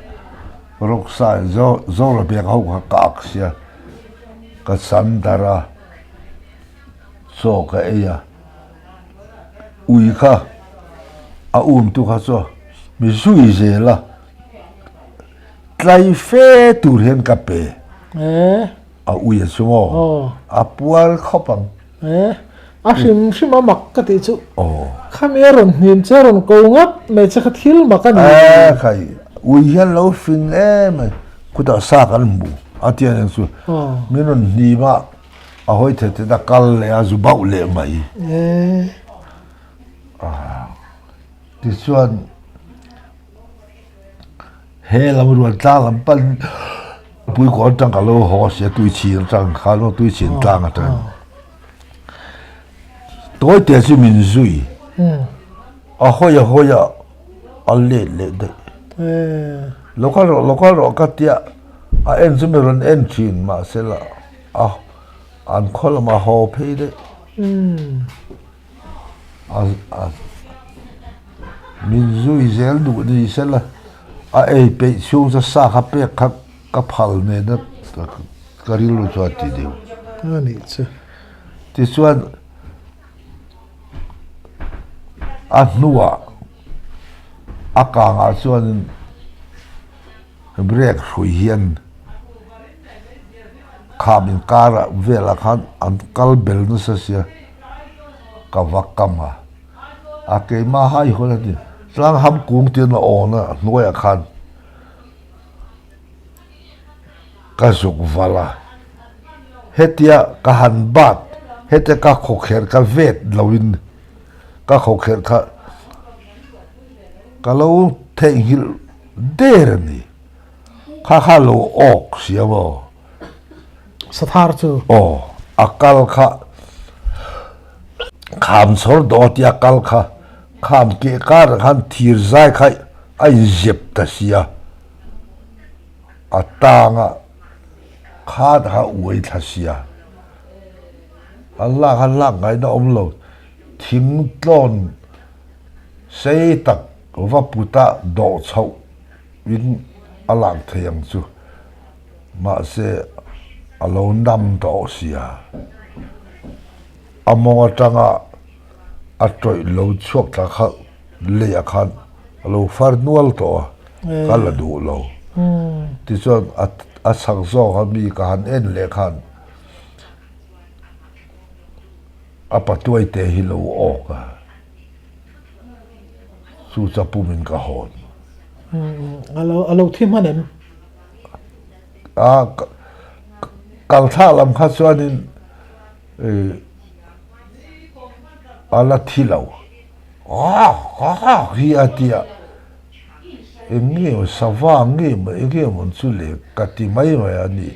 Rawksa Zora biak ho kha ka ak sia, ka sam darh a, chaw ka ei a, ui kha a um tu kha chu mi zui zel a, tlai fe tur hian ka pe. A ui a chu maw? A puar khawp ang. E, a hrim hrim a mak ka tih chu. Khami a rawn hnim che a rawn ko ngawt mai che kha thil mak a ni. E khai, ui hian lo fing em mai. Khutah sa kan hmu a tia eng chu. Min rawn hnim a, a hawi thei te a kal leh a zu bauh leh mai. E. Tichuan. He lam ruan tlang lam pan Puikawn atang ka lo haw sia Tuichhin atang khan aw Tuichhin tlang atang tawi te chu min zui a hawi a hawi a a let leh daih lo kal rawh lo kal rawh ka tia a en chu mi rawn en thin mahse la a an khaw lamah haw phei daih. A min zui zel duh ni sela a ei peih chhung chu sa kha pek kha ka phal nena ka rilru chuan ti deuh. A nih chu. Tichuan a hnuah a kangah chuanin Brake hrui hian kham inkar velah khan an kal bel nasa sia ka va kam a, a keimah hai hawn a ni tlang ham kung tiin a awn a hnuaiah khan ka zuk valh a, hetia ka han bat hetia ka khawkherh ka vet loin ka khawkherh kha ka lo theihnghilh. Der a ni. Kha kha lo awk sia maw? Sathar chu. Aw, a kal kha kham chhawr daw tia kal kha kham keh karah khan thir zai kha a inzep ta sia. A tang a khat kha uai thla sia. A lak a lak ngaihna awm lo. Thing tlawn sei tak Va puta dawh chhoh in a lak thei ang chu, mahse a lo nam tawh sia. A mawng atanga a tawih lo chhuak thla kha leiah khan a lo far nual tawh a, ka la duh lo. Tichuan a chak zawk a mi ka han en leh khan a patuaite hi lo awk a. Chu cha pumin ka hawn. A lo a lo thi hman em? A kal thla lam kha chuanin a la thi lo. Hi a ti a, eng nge maw sava nge maw eng nge maw chu le ka ti mai mai a ni.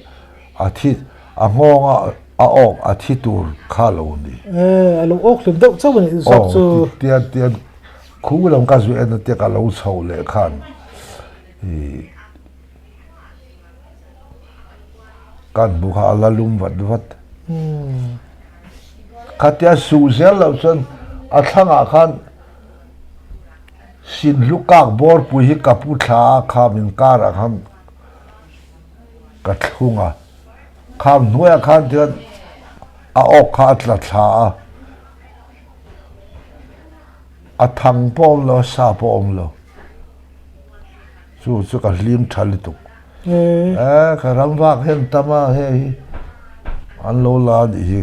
A thi. A nghawnga a awk a thi tur kha lo ni. E, a lo awk hlim deuh chauh a nih zawk chu. Aw, tian tian khu lam ka zui en a tia ka lo chho leh khan i kan hmu kha a la lum vat vat. Khatia suh zel loh chuan a thlangah khan Sinhlu kak bawrpui hi ka pu thla a kham inkarah khan ka thlung a, kham hnuaiah khan chuan a awk kha a tla thla a, a thang pawh a awm lo a sa pawh a awm lo, chu chu ka hlim tha lutuk. E ka ram vak hian tam a hei hi an lo la a nih hi,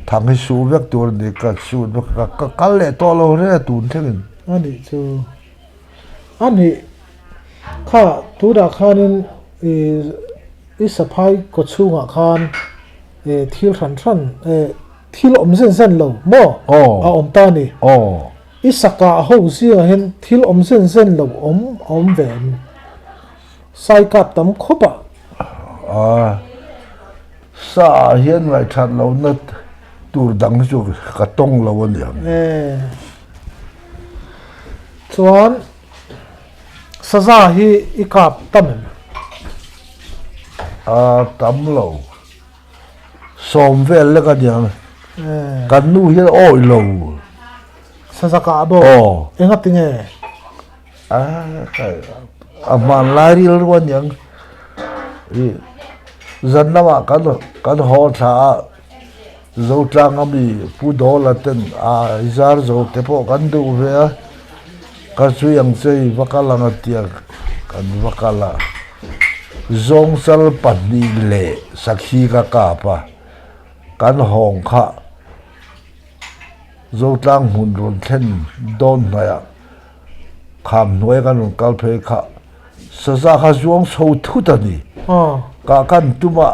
thang hi suh vek tur a ni ka suh vek ka kal leh tawh lo reng a tun thlengin. A nih chu. A nih kha tunah khanin ih i saphai kaw chhungah khan ih thil hran hran eh thil awm zen zen lo maw a awm ta a ni. I sakah ho zingah hian thil awm zen zen lo awm a awm ve em? Sai kap tam khawp a. A sa ah hian ngaihthat lohna tur dang hi chu ka tawng lo a niang. E. Chuan saza hi i kap tam em? A tam lo. 10 vel lek a niang. E. Kan nu hian awih lo. Saza kah bawk. Aw. Enga tinge? A hmanlai rilru a niang i zan lamah kan kan haw thla a Zotlang a mi Pu Dawla ten a i zar zo te pawh kan duh ve a ka zui ang che i va kal ang a tia kan va kal a Zawngchal 2 leh sakhi ka kap a kan hawng kha Zotlang hmun rawn thlen dawn hnaih ah Kham hnuai kan rawn kal phei kha saza kha zuang chho thut a ni. Kah kan tum a,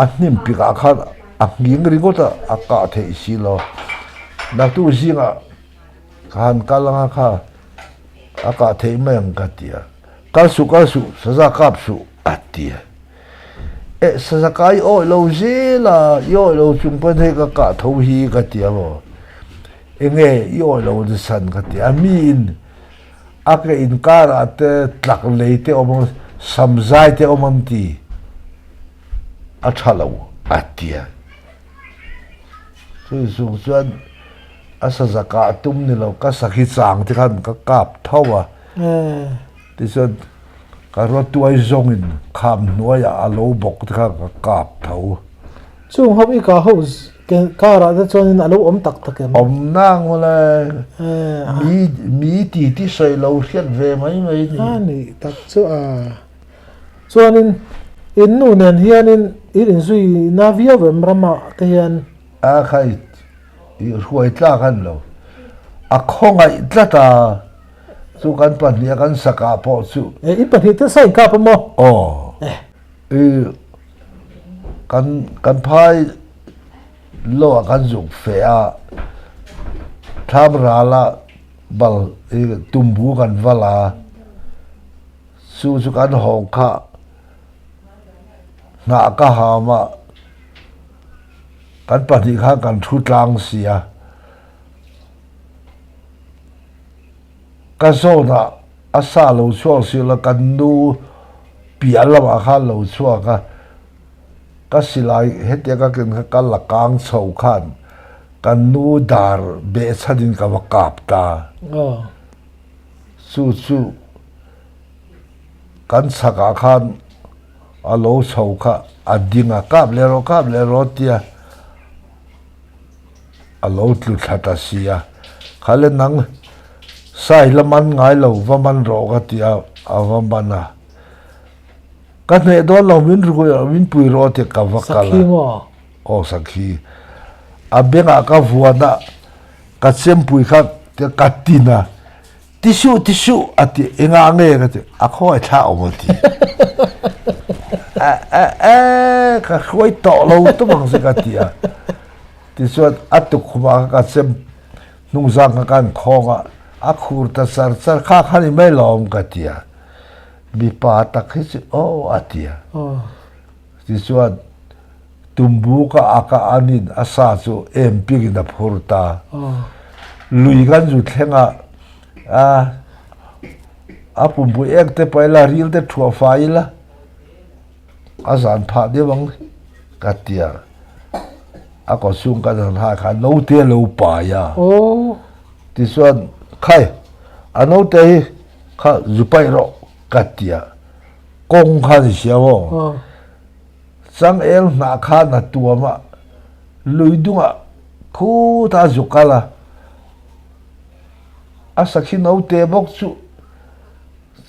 a hnim pik ah khan a nghing ringawt a, a kah theih si lo. Naktuk zingah ka han kal anga kha a kah theih mai ang ka ti a. Kal suh kal suh saza kap suh a ti a. Eh saza ka i awih lo zel a, i awih lo chung pawn hei ka kah tho hi ka ti a maw. Enge i awih lo ni san ka ti a, mi in a ke inkar ah te tlak lei te awm ang, sam zai te awm ang ti a tha lo a ti a. Chumi chung chuan a saza kah tum ni lo ka sakhi chang te khan ka kap tho a, tichuan ka rawtuai zawng in kham hnuai ah a lo bawk te khan ka kap tho. Chung ho i ka ho karah te chuanin a lo awm tak tak em? Awm nang mawle. Mi mi ti ti sawi lo hriat ve mai mai ni. A nih tak chu a. Chuanin in nu nen hianin in inzui na viau em ramah te hian? A kha i hruai tlak a ni lo. A khawngaih tlat a. Chu kan pahniha kan sakah pawh chu. E in pahnih te sa inkap a maw? Aw. I kan kan phai lo ah kan zuk feh a, thlam ral ah bal i tumbu kan va la, chu chu kan hawng kha hnah ka ham a, kan pahnih khan kan thu tlang si a, ka zawn ah A sa lo chhuak si lo, kan nu piah lamah khan lo chhuak a, ka silai hetia ka ken kha ka la kang chho khan kan nu dar behchhanin ka va kap ta. Chu chu kan chhakah khan a lo chho kha a ding a, kap leh rawh, kap leh rawh tia. A lo tlu thla ta si a, Khale nang sai la man ngai lo va man rawh ka ti a, a va man a. Ka hneh dawn lo min rui min pui rawh ti ka va kal a. Sakhi maw? Aw sakhi. A bengah ka vuan a, ka chempui kha ka tin a. Ti suh, ti suh, a ti. Engah nge ka ti. A khawngaih thla awm a ti. A, a, a, ka hruai tawh lo tum ang che ka ti a. Tichuan a tukkhumah kha ka chem hnungzang kha kan khawng a, a khur ta char char kha kha ni mai lawm ka ti a. Mipa tak hi chu aw a ti a. Tichuan. Tumbu ka ak a anin a sa chu em pikin a phur ta. Lui kan zu thleng a, a a pumpui ek te pawh ila ril te thuah fai ila a zan phah deuh ang ka ti a. A kaw chhung kan han hai kha naute a lo pai a. Tichuan khai a naute hi kha zu paih rawh ka ti a. Kawng kha ni sia maw? Changel hnah khan a tuam a, lui dungah khutah a zuk kal a, a sakhi naute bawk chu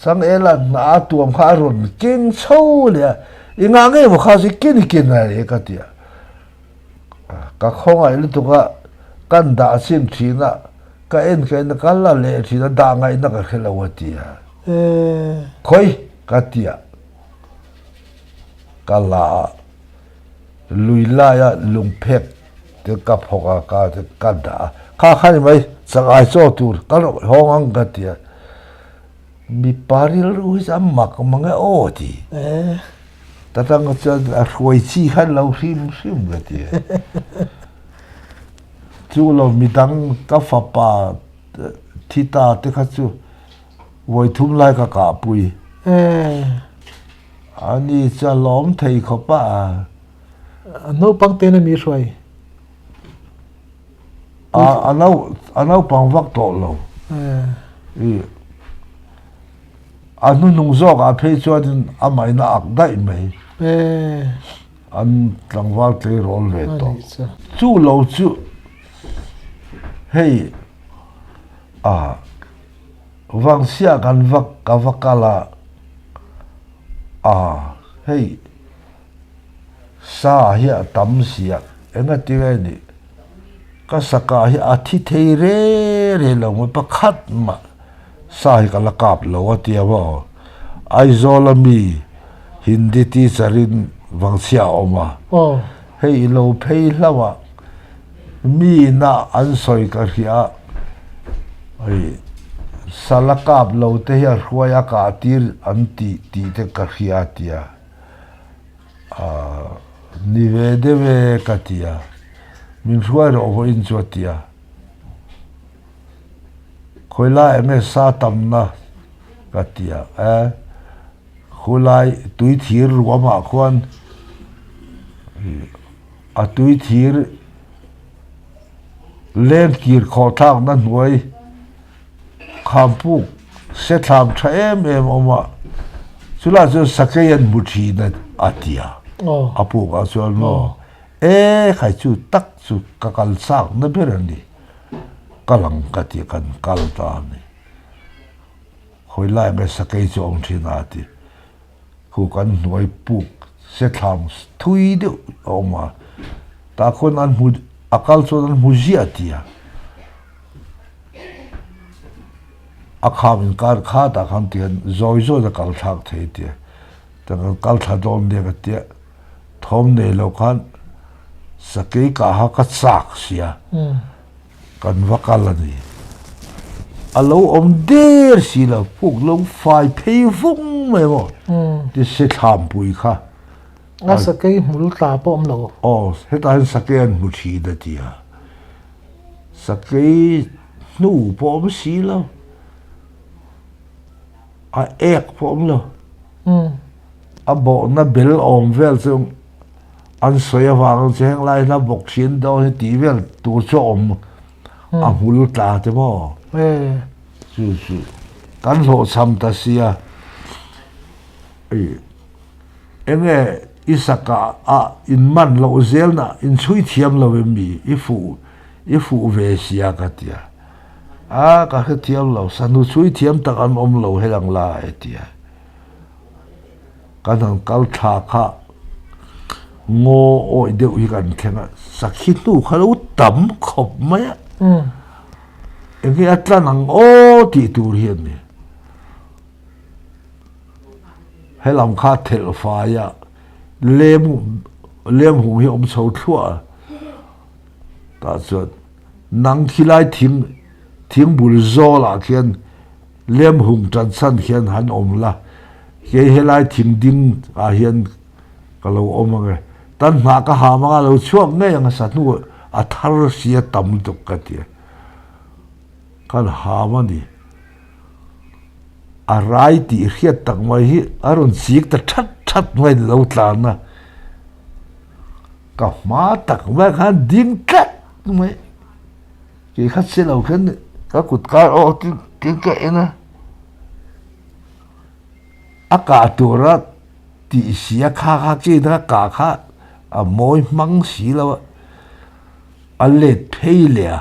Changela hnah a tuam kha a rawn keng chho leh a, i ngah ngei maw kha chu ken i ken a le ka ti a, ka khawngaih lutuk a, kan dah chin thin a, ka en ka en a, ka la leh thin a, dah ngaihna ka hre lo a ti a, khawi ka ti a. Ka la a, lui laia lungphek te ka phawk a, ka ka dah a, kha kha ni mai changai chaw tur ka rawh hawng ang ka ti a, mipa rilru hi chu a mak mang e aw ti. Ta tang chuan a hruai chi khan lo hrim hrim ka ti a. Chu lo midang ka fapa thi ta te kha chu Vawi thum lai ka kahpui. A ni chu a lawm thei khawp a. A naupang ten a mi hruai. A a naupang vak tawh lo. A hnuhnung zawk ah phei chuan amahin a ak daih mai. An tlangval tleirawl ve tawh. Chu lo chu hei a. Vangchhia kan va ka va kal a, a hei sa hi a tam si a, engati nge nih ka saka hi a thi thei re re lo mai pakhat mah sa hi ka la kap lo a tia maw Aizawl ami Hindi teacher in Vangchhia a awm a, hei i lo phei hlauh a. Mi ina an sawi ka hria a, sala kap lo te hi a hruai a kah tir an tih tih te ka hria a ti a, ni ve deuh e ka ti a, min hruai rawh vawiin chu a ti a, khawi lai eng nge sa tamna ka ti a, e khulai tui thir ruamah khuan. A tui thir leng kir khawh thlakna hnuai khampuk se thlam tha em em a awm a, chulai chuan sakei an hmu thin a ti a, a puk ah chuan maw e khai chu tak chu ka kal chak na ber a ni, ka lang ka ti a kan kal ta a ni, khawi lai nge sakei chu a awm thin a a ti. Khu kan hnuai puk sethlam thui deuh a awm a, tah khawn an hmu a kal chuan an hmu ziah ti a, a kham inkar kha tah khan ti hian zawi zawi a kal thlak thei ti a, tah kan kal thla dawn nia ka tia thawm nei lo khan sakei kah kha ka chak sia. Kan va kal a ni. A lo awm der si lo, puk lo fai phei vung mai maw ti se thlampui kha. A sakei hmul tla pawh awm lo. Aw, hetah hian sakei an hmu thin a ti a. Sakei hnu pawh awm si lo, a ek pawh awm lo. A bawhna bel awm vel chu An sawi avangin chu heng lai hla bawk thin dawn hi tih vel tur chu a awm a hmul tla te maw? Chu chu kan hlawhchham ta sia enge i saka a in man loh zel na in chhui thiam lo em mi i fuh i fuh ve sia ka tia a ka hrethiam lo sanu chhui thiam tak an awm lo helang lai a tia. Kan han kal thla kha ngaw awih deuh hi kan thleng a, sakhi hnu kha lo tam khawp mai a, enge a tlan ang aw tih tur hi a ni. Helam kha thelh fai a, lem lem hung hi a awm chho thluah a, tah chuan nang khilai thing thing bul zawlah khian Lem hung tan chhan hian han awm la, kei helai thing ding ah hian ka lo awm ang e. Tan hnah ka ha hmanga lo chhuak ngei ang a sa hnu a thar si a tam lutuk ka ti a. Kan ham a ni. A rai tih hriat tak mai hi a rawn chik ta that that mai ni lo tlan a. Ka hma tak mai khan ding tlat mai. Kei kha che lo khan ka kut kar aw tin ka en a. A kah tura tih si a kha kha chin a kah kha a mawi hmang si lo a, a let phei leh a,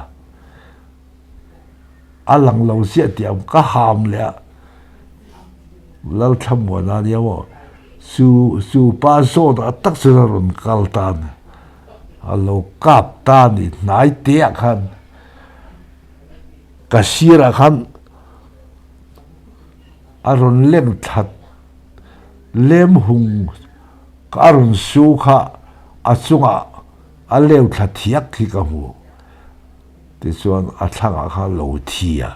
a lang lo chiah tih ang ka ham leh a, Lalthlamuana nia maw chu chu pa zawt ah tak chuan a rawn kal ta a ni, a lo kap ta a ni hnai te ah khan ka sir ah khan. A rawn leng thlat lem hung ka a rawn su kha a chungah a leu thla thiak hi ka hmu. Tichuan a thlangah kha lo thi a.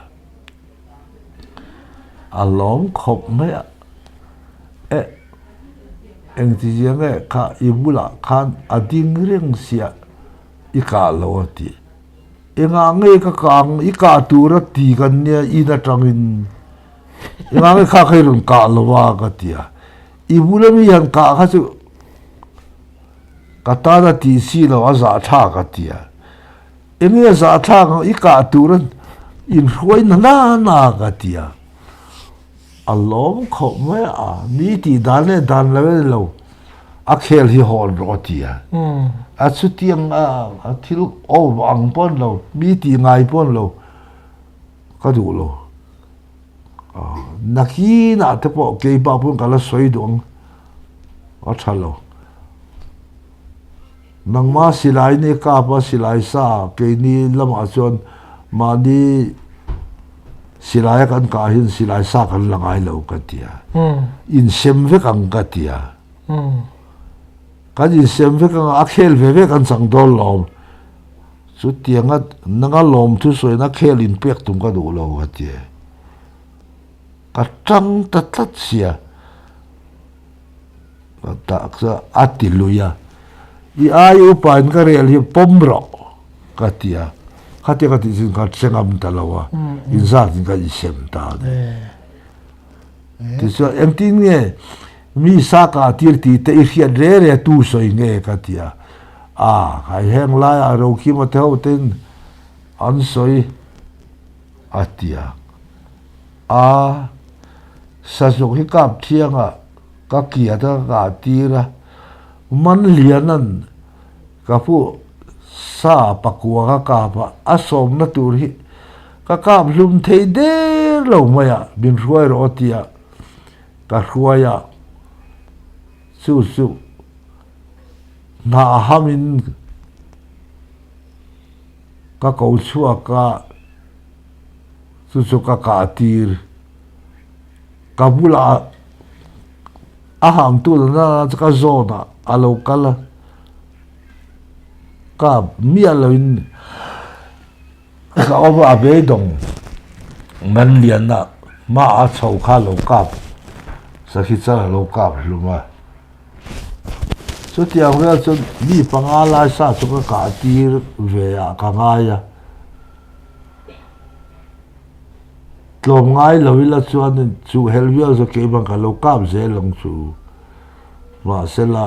A lawm khawp mai a. E, engtizia nge kha i bulah khan a ding reng sia i kah lo a ti. Engah nge ka kang i kah tur a ti kan nia in atangin engah nge kha kha i rawn kah lo a ka ti a, i bula mi han kah kha chu ka tan a tih si lo a zahthlak a ti a, enge a zahthlak ang i kah tur a inhruai na na na ka ti a, A lawm khawp mai a, mi tih dan leh dan lo e lo, a khel hi hawn rawh a ti a. A chutiang a thil awm ang pawn lo, mi tih ngai pawn lo, ka duh lo. Nakinah te pawh keimah pawn ka la sawi duh ang, a tha lo. Nangma silai ni kap a silai sa keini lamah chuan mahni silai a kan kah hian silai sa kan la ngai lo ka ti a. Insem vek ang ka ti a. Kan insem vek ang a khel ve ve kan chang dawn lawm. Chutianga nanga lawm thusawina khel inpek tum ka duh lo ka ti a. Ka tang ta tlat sia. Tak chu a ti lui a, I ai upa in ka rel hi pawm rawh ka ti a, khatia ka tih chin kha che ngam ta lo a, inzat in ka insem ta a ni. Tichuan engtin nge mi sa kah tir tih te i hriat re re tu sawi nge ka ti a, a khai heng laiah Rokhima te ho ten an sawi a ti a, a sazuk hi kap thiangah Ka kiat a ka kah tir a, man lianan ka pu sa pakua ka kap a, a sawmna tur hi ka kap hlum thei der lo mai a, min hruai rawh a ti a, ka hruai a, chu chu hnah hamin ka ko chhuak a, chu chu ka kah tir. Ka bulah a hangtu la nana chu ka zawn a, a lo kal a, ka miah loin ka awm a, a beidawng ngan lian a, hmaah a chho kha a lo kap, sakhi chal a lo kap hlum a. Chutiang vel chuan mi panga lai sa chu ka kah tir ve ah ka ngai a. Tlawm ngai lo ila chuan chu hel viau zawk keimah ka lo kap zel ang chu. Mahsela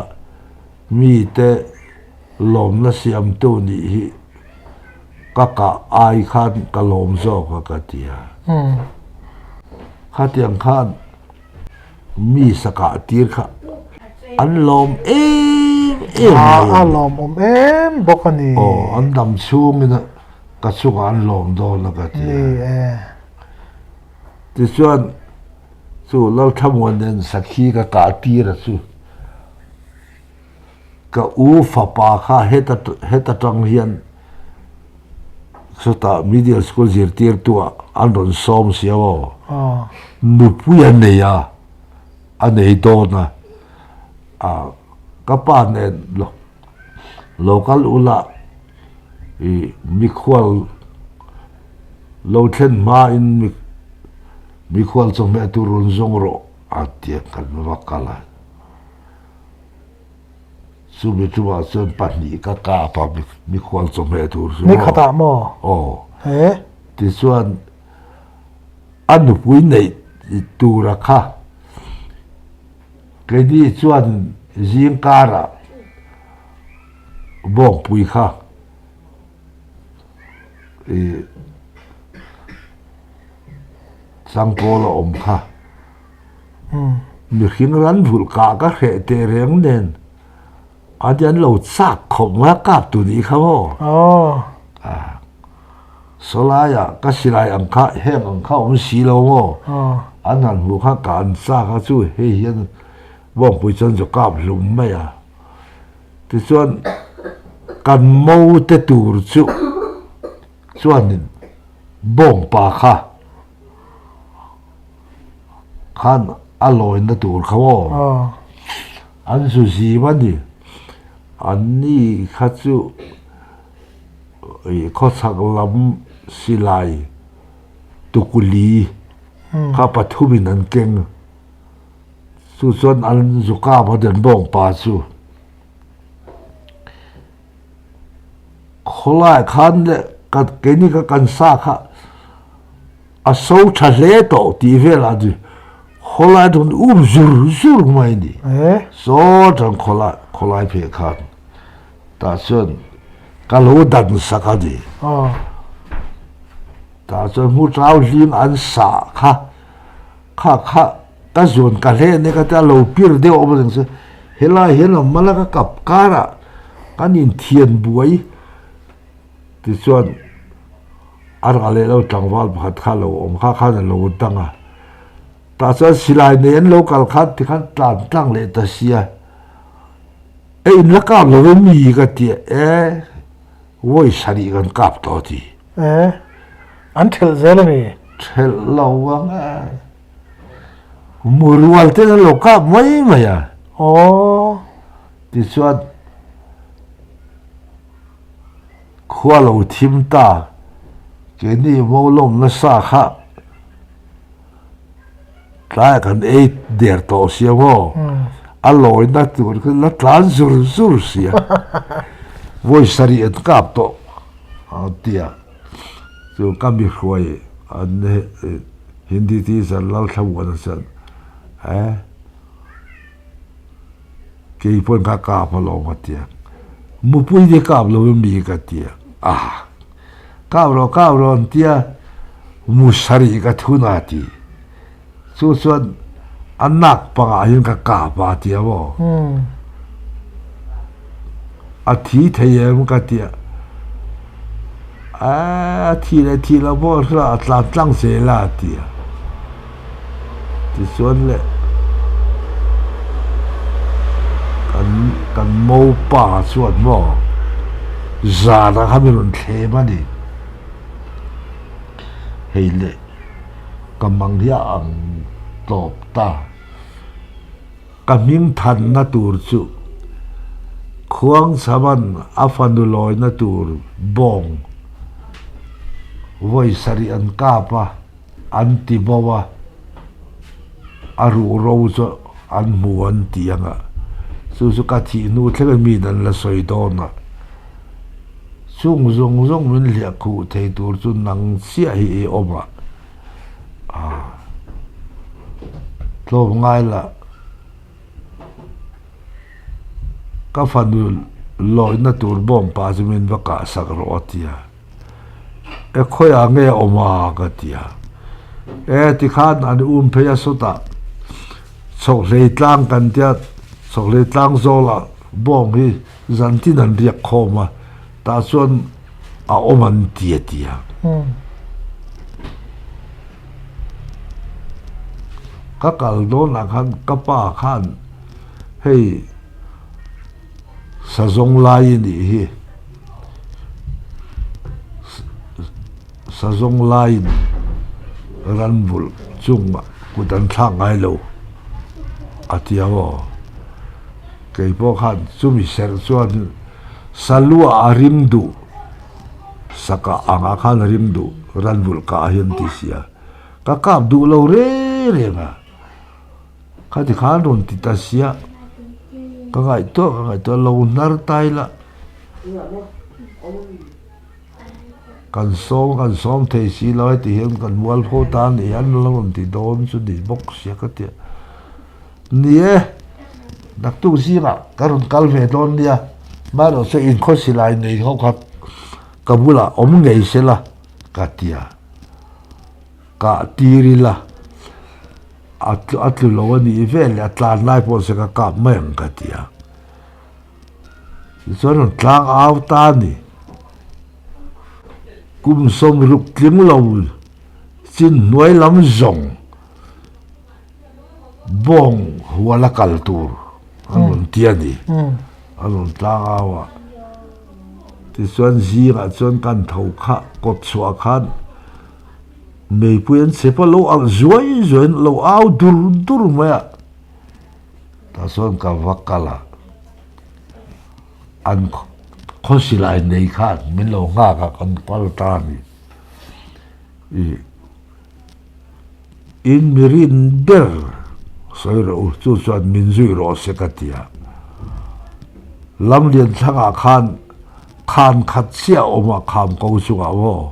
mite lawmna siamtu nih hi ka kah ai khan ka lawm zawk a ka ti a. Khatiang khan mi sa kah tir kha an lawm em em mai a ni. A lawmawm em bawk a ni. Aw, an dam chhungin ka chungah an lawm dawn a ka ti a. Tichuan chu Lalthlamuan nen sakhi ka kah tir a chu ka u fapa kha heta heta tang hian chutah middle school zirtirtu ah an rawn sawm sia aw. Nupui a nei a, a nei dawn a, ka pa nen lo kal ula I mikhual lo thlen hmain mikhual chawhmeh tur rawn zawng rawh a ti a, kan va kal a. Chumi chungah chuan pahnih ka kap a, mikhual chawhmeh tur chu maw? Ni khatah maw? Aw. He? Tichuan a nupui neih tura kha keini chuan zingkarah bawngpui kha ih changkawl a awm kha. Mihring ran vulh kah ka hreh teh reng nen a ti an lo chak khawp mai a kap tu nih kha maw. Sawlai ah ka silai ang kha heng ang kha awm si lo maw. An han hmuh kha ka an chak a chu hei hian bawngpui chuan zu kap hlum mai a. Tichuan kan mo te tur chu chuanin bawngpa kha Khan a lawina tur kha maw? An zu zim a ni. An ni kha chu khawchhak lam silai tukuli kha pathumin an keng. Chu chuan an zu kap a den bawng pa chu. Khawlai khan leh keini kha kan sa kha. A so tha hle tawh tih velah chu khawlai rawn um zur zur mai a ni. Saw tang khawlai khawlai pheh khan tah chuan ka lo dan sak a ni. Tah chuan hmu tau hling an sah kha kha kha ka zuan ka hle ania ka tia lo pir deuh awm reng se helai hian a mal a ka kap karah kan inthian buai tichuan A ral leh lo tlangval pakhat kha a lo awm kha khan a lo dang a, tah chuan silai nei an lo kal khan tikhan tlan tlang leh ta sia, e in la kap lo em mi ka ti a, e vawi sarih kan kap tawh a ti. E, an thelh zel a mi? Thelh lo ang e, murual ten an lo kap mai mai a. Aw. Tichuan. Khua lo thim ta, keini mo lawm nasa kha tlaiah kan ei der tawh sia maw, a lawina tur kha la tlan zur zur sia, vawi sarih an kap tawh a tia, chu ka mi hruai an Hindi teacher Lalthlamuana chuan eh. Kei pawn ka kap alawm a tia. Mupui te kap lo in mi ka tia. Ah! Kap rawh, kap rawh an tia, mu sarih ka thun a ti. Chu chuan a nak pangah hian ka kap a tia maw. A thi thei em ka tia. A thi leh thi lo pawh hria a tlan tlang zel a tia. Tichuan le kan kan mopa chuan maw zanah khan min rawn thlem a ni. Hei le ka mang hi a ang tawp ta. Ka hming thanna tur chu Khuangchhaman a fanu lawina tur bawng vawi sarih an kap a, an ti bo a, a ruhro chu an hmu an ti ang a, chu chu ka thih hnu thlengin miin an la sawi dawn a, chung zawng zawng min hliah khuh thei tur chu nang chiah hi i awm a. Tlawm ngai la, ka fanu lawina tur bawm pa chu min va kah sak rawh a ti a, e khawiah nge awm a ka ti a, e tikhan an um phei a sawtah chhawkhlei tlang kan tia chhawkhlei tlang zawlah bawng hi zan tin an riak khawm a, tah chuan a awm an ti a ti a. Ka kal dawnah khan ka pa khan hei sazawng lai a nih hi, sazawng laiin ranvulh chungah kut an thlak ngai lo a ti ang aw. Kei pawh khan chumi serh chuan saluah a rim duh, sakah angah khan a rim duh, ranvulh kah hian ti sia. Ka kap duh lo reng reng a, khati khan rawn ti ta sia. Ka ngaihtuah ka ngaihtuah lo hnar ta ila kan sawm kan sawm thei si lo heti hian kan mualpho ta a ni an lo rawn ti dawn chu ni bawk sia ka tia. Ni e, naktuk zingah ka rawn kal ve dawn nia, amaherawh chu inkhaw silai nei ho kha ka bulah awm ngei sela ka tia. Kah tir ila a a tlu lo a nih vel leh a tlan lai pawh se ka kap mai ang ka ti a. Tichuan rawn tlang au ta a ni. Kum sawmruk tling lo chin hnuai lam zawng bawng hual a kal tur an rawn ti a ni. A rawn tlang au a. Tichuan zingah chuan kan tho kha kawt chhuah khan Meipui an chep a, lo alh zuai zuai in lo au dur dur mai a, tah chuan ka va kal a, an khawsilai nei khan min lo nghak a, kan kal ta a ni. Ih in mi rin ber sawi rawh u, chu chuan min zui rawh se ka ti a, Lamlian thlangah khan khan khat chiah a awm a, kham ko chungah maw.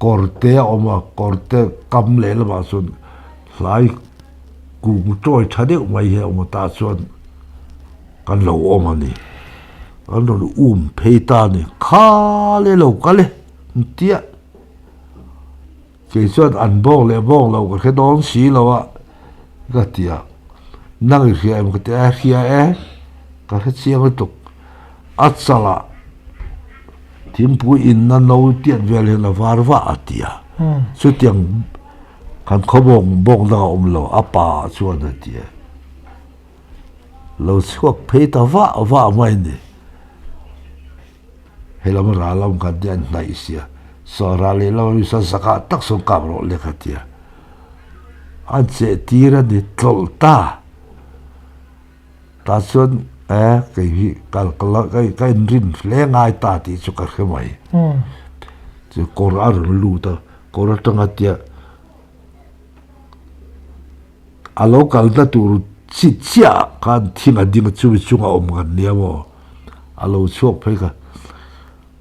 Kawr te a awm a, kawr te kam leh lamah chuan hlai kung tawi tha deuh mai hi a awm a, tah chuan kan lo awm a ni. An rawn um phei ta a ni, kha le lo kal e an ti a, kei chuan an bawng leh bawng lo ka hre dawn si lo a ka ti a, nang i hria em ka ti a, hria e ka hre chiang lutuk a chalah. Thingpui inna no tiat vel hian a var vah a ti a, chutiang kan khaw bawng bawng dang a awm lo, a pa chuan a ti a. Lo chhuak phei ta vah vah mai ni. Helam ral awm khan te an hnaih sia, saw ral leh lam ami sawn zakah tak sawn kap rawh lek a ti a. An cheh tir a ni tlawlh ta. Tah chuan e kei hi kal ka la ka inrin hle ngai ta tih chu ka hre mai. Chu kawr a rawn lut a, kawr atanga tia a lo kalna tur chi chiah ah khan thing a ding a chumi chunga awm kan nia maw a lo chhuak phei kha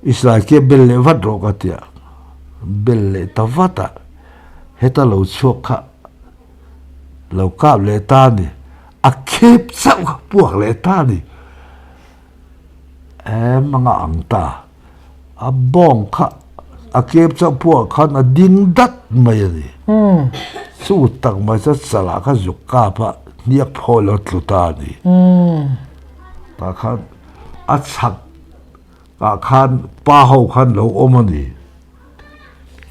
i silai ke bel leh vat rawh ka tia bel leh ta vat a heta lo chhuak kha lo kap leh ta a ni. A khep chauh kha puak leh ta a ni. Em anga ang ta. A bawng kha a kep chauh puak khan a ding dat mai a ni. Chu tak mai chu chalah kha zuk kap a hniak phawi lo tlu ta a ni. Tah khan a chhak ah khan pa ho khan lo awm a ni.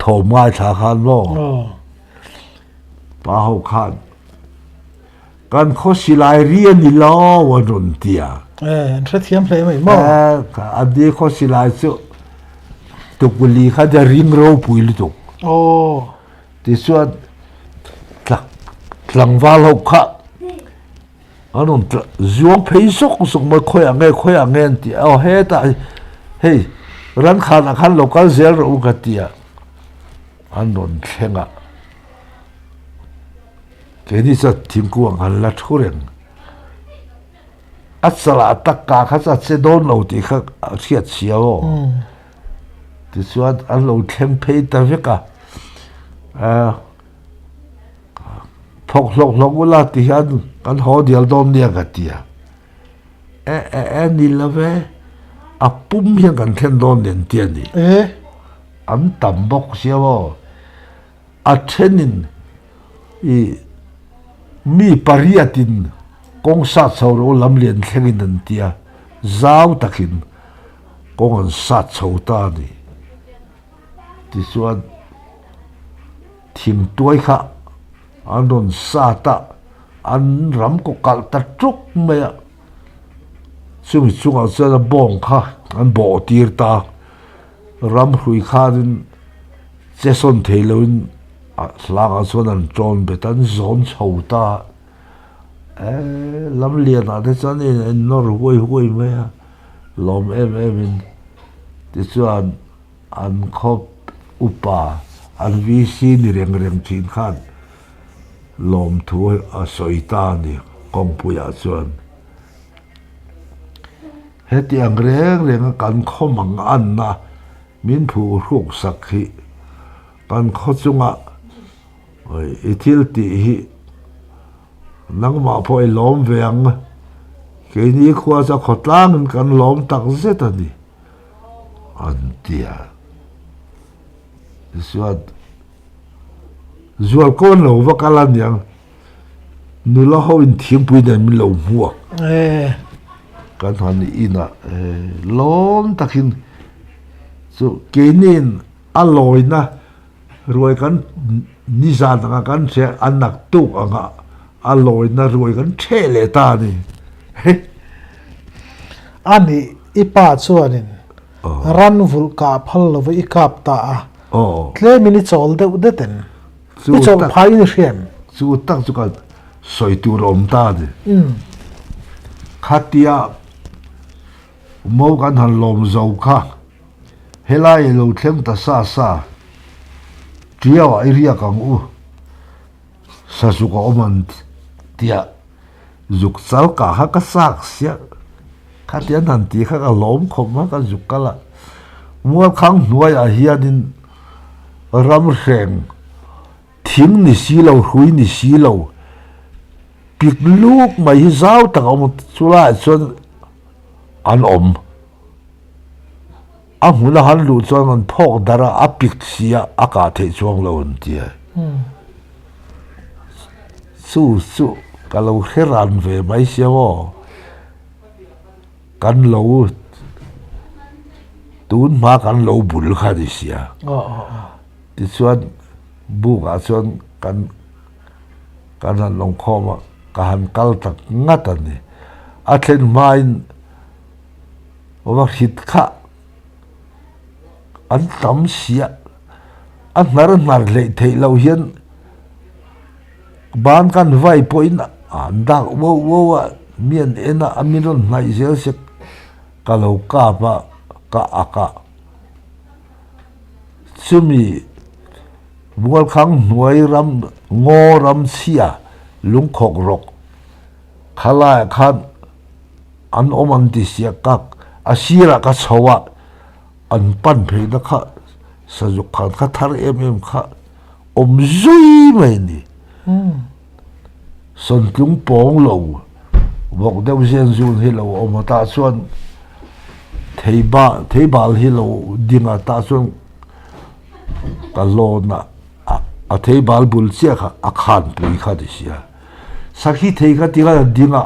Thawm ngaithla khan maw? Pa ho khan kan khaw silai ri a ni lo an rawn ti a. Eh, an hrethiam hle mai maw? Eh, an ni khaw silai chu tukuli kha a ring ropui lutuk. Oh. Tichuan tlangval ho kha an rawn zuang phei zawk zawk mai khawiah nge khawiah nge an ti a, aw hetah hei ran khanah khan lo kal zel rawh u ka ti a. An rawn thleng a, keini chuan thingkung an la thu reng. A chalah tak ka kha chu a che dawn lo tih kha a hriat si a aw. Tichuan an lo thleng phei ta vek a, thawk hlawk hlawk ula ti hian kan haw dial dawn nia ka ti a. E e e ni lo ve, a pum hian kan thlen dawn nen ti a ni. An tam bawk sia maw? A thenin i mi pariatin kawng sat chho rawh u lam lian thlengin an ti a, zau takin kawng an sat chho ta a ni. Tichuan thingtuai kha an rawn sat a, an ram kaw kalh ta tuk mai a, chumi chungah chuan a bawng kha an bawh tir ta a. Ram hrui khanin che sawn thei loin a hlangah chuan an ṭawn bet a, an zawn chho ta a. E, lam lianah te chuan in en nawr huai huai mai a, lawm em em in. Tichuan an khaw upa, an VC ni reng reng thin khan lawmthu a sawi ta a ni. Kawngpuiah chuan hetiang reng renga kan khaw mang anna min phuhruk sak hi kan khaw chunga i thil tih hi nangmah pawh i lawm ve ang. Keini khua chu a khawtlangin kan lawm tak zet a ni an ti a. Tichuan zual kawn lo va kal a niang. Nula ho in thingpui nen min lo hmuak. Kan han in a lawm takin chu keiniin a lawina ruai kan nizan anga kan hria a naktuk anga a lawina ruai kan ṭheh leh ta a ni. A nih i pa chuanin ran vulh kah phal lova i kap ta a, tlemin i chawl deuh det em? I chawlh phai in i hria em? Chu tak chu ka sawi tur a awm ta a ni. Khatia mo kan han lawm zo kha helai i lo thleng ta sa sa Ṭiauah i riak ang u, sazuk a awm an tia zuk chal kah kha ka chak sia. Khatia an han tih kha ka lawm khawp a, ka zuk kal a. Mualkhang hnuaiah hianin ramhreng thing ni si lo, hrui ni si lo, pik luk mai hi zau tak a awm a, chulaiah chuan an awm. A hmun a han luh chuan an phawk darh a, a pik si a, a kah theih chuang lo an ti a. Chu chu ka lo hre ran ve mai sia maw. Kan lo tun hma kan lo bul kha ni sia. Tichuan buk ah chuan kan kan han lawngkhawm a, ka han kal tak ngat a ni. A thlen hmain va hrit kha an tam sia, a hnar hnar hleih theih loh hian ban kan vai pawhin an dak uau uau a, mi an en a, a min rawn hnaih zel se ka lo kap a, ka ak a. Chumi Mualkhang hnuai ram ngaw ram chhia lungkhawk rawk khalaiah khan an awm an ti sia kak a sirah ka chho a an pan pheina kha sazuk khan kha thar em em kha awm zui mai a ni. Sawntlung pawng lo vawk deuh zen zun hi lo awm a tah chuan theiba theibal hi lo ding a tah chuan ka lawn a a theibal bul chiah kha a khanpui kha ti sia. Sakhi thei kha ti khan a ding a,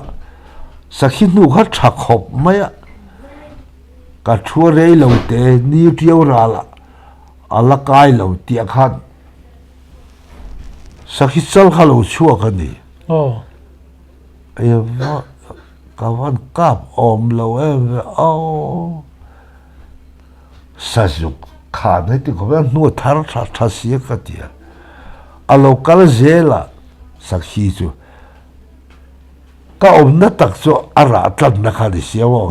sakhi hnu kha tha khawp mai a, ka thu rei lo te ni ṭiau ral ah a la kai lo tih khan sakhi chal kha lo chhuak a ni. Eva ka van kap awm lo em ve aw. Sazuk khan heti khawp hian hnu a thar tha tha si a ka ti a, a lo kal zel a sakhi chu ka awmna tak chu a rah tlatna kha ni sia maw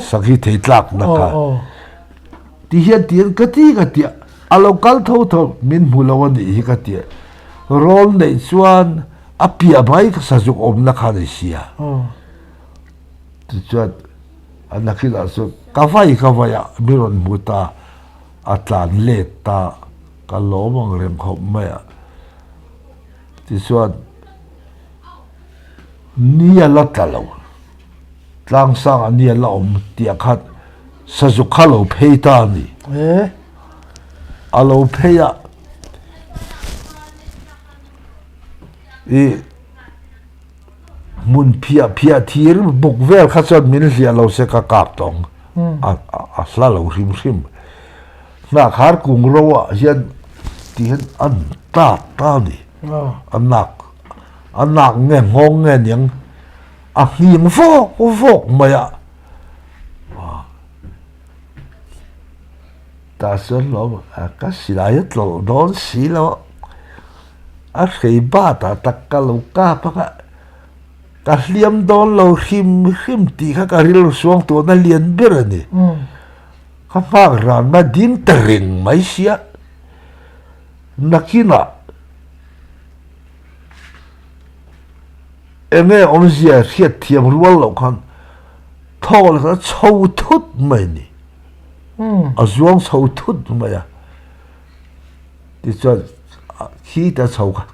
sakhi thei tlakna kha ti hian ti hian ka ti ka ti a, a lo kal tho tho min hmu lo a nih hi ka ti a, rawl neih chuan a piah mai sazuk awmna kha ni sia tichuan. A nakinah chuan ka vai ka vai a, mi rawn hmu ta, a tlan let ta, ka lawm ang reng khawp mai a. Tichuan ni a la tla lo, tlangsangah ni a la awm tih ah khan sazuk kha a lo phei ta a ni. A lo phei a, ih. Hmun phiah phiah thir buk vel kha chuan min hliah lo se ka kap tawng a hla lo hrim hrim. Hnahkhar kung ro ah hian ti hian an tat ta a ni. A nak a nak nge nghawng nge niang a nghing vawk vawk mai a. Tah chuan lawm ka silai a tlawlh dawn si lo. A hrei bat ah tak ka lo kap a, ka hliam dawn lo hrim hrim tih kha ka rilru suang tuahna lian ber a ni. Ka nghak ran mai ding ta reng mai sia. Nakinah. Enge awmzia hriat thiam rual loh khan thawk leh khan a chho thut mai a ni. A zuang chho thut mai a. Tichuan khi ta chho kha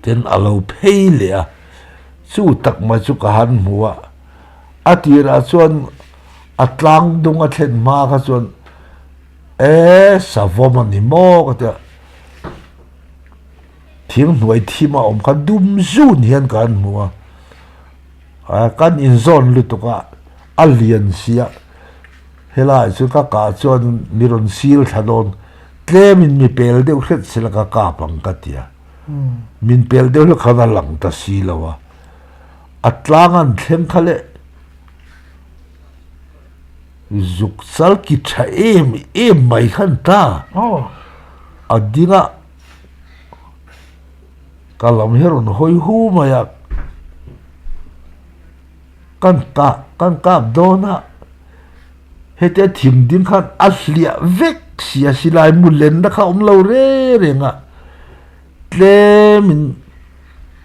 ten a lo phei leh a, chu tak mai chu ka han hmu a. A tirah chuan a tlang dung a thlen hma kha chuan e savawm a ni maw ka ti a. Thing hnuai thim a awm kha dum zun hian ka han hmu a, kan inzawn lutuk a, a lian si a, helaiah chuan ka kah chuan mi rawn sil thla dawn, tlemin mi pel deuh hret sela ka kap ang ka ti a, min pel deuh hlek khan a lang ta si lo a, a tlang an thleng kha leh zuk chal ki tha em em mai khan ta, a ding a. Ka lam hi a rawn hawi hu mai a, kan kah kan kap dawn a, hetia thing ding khan a hliah vek si a, silai mu lenna kha a awm lo reng reng a, tlemin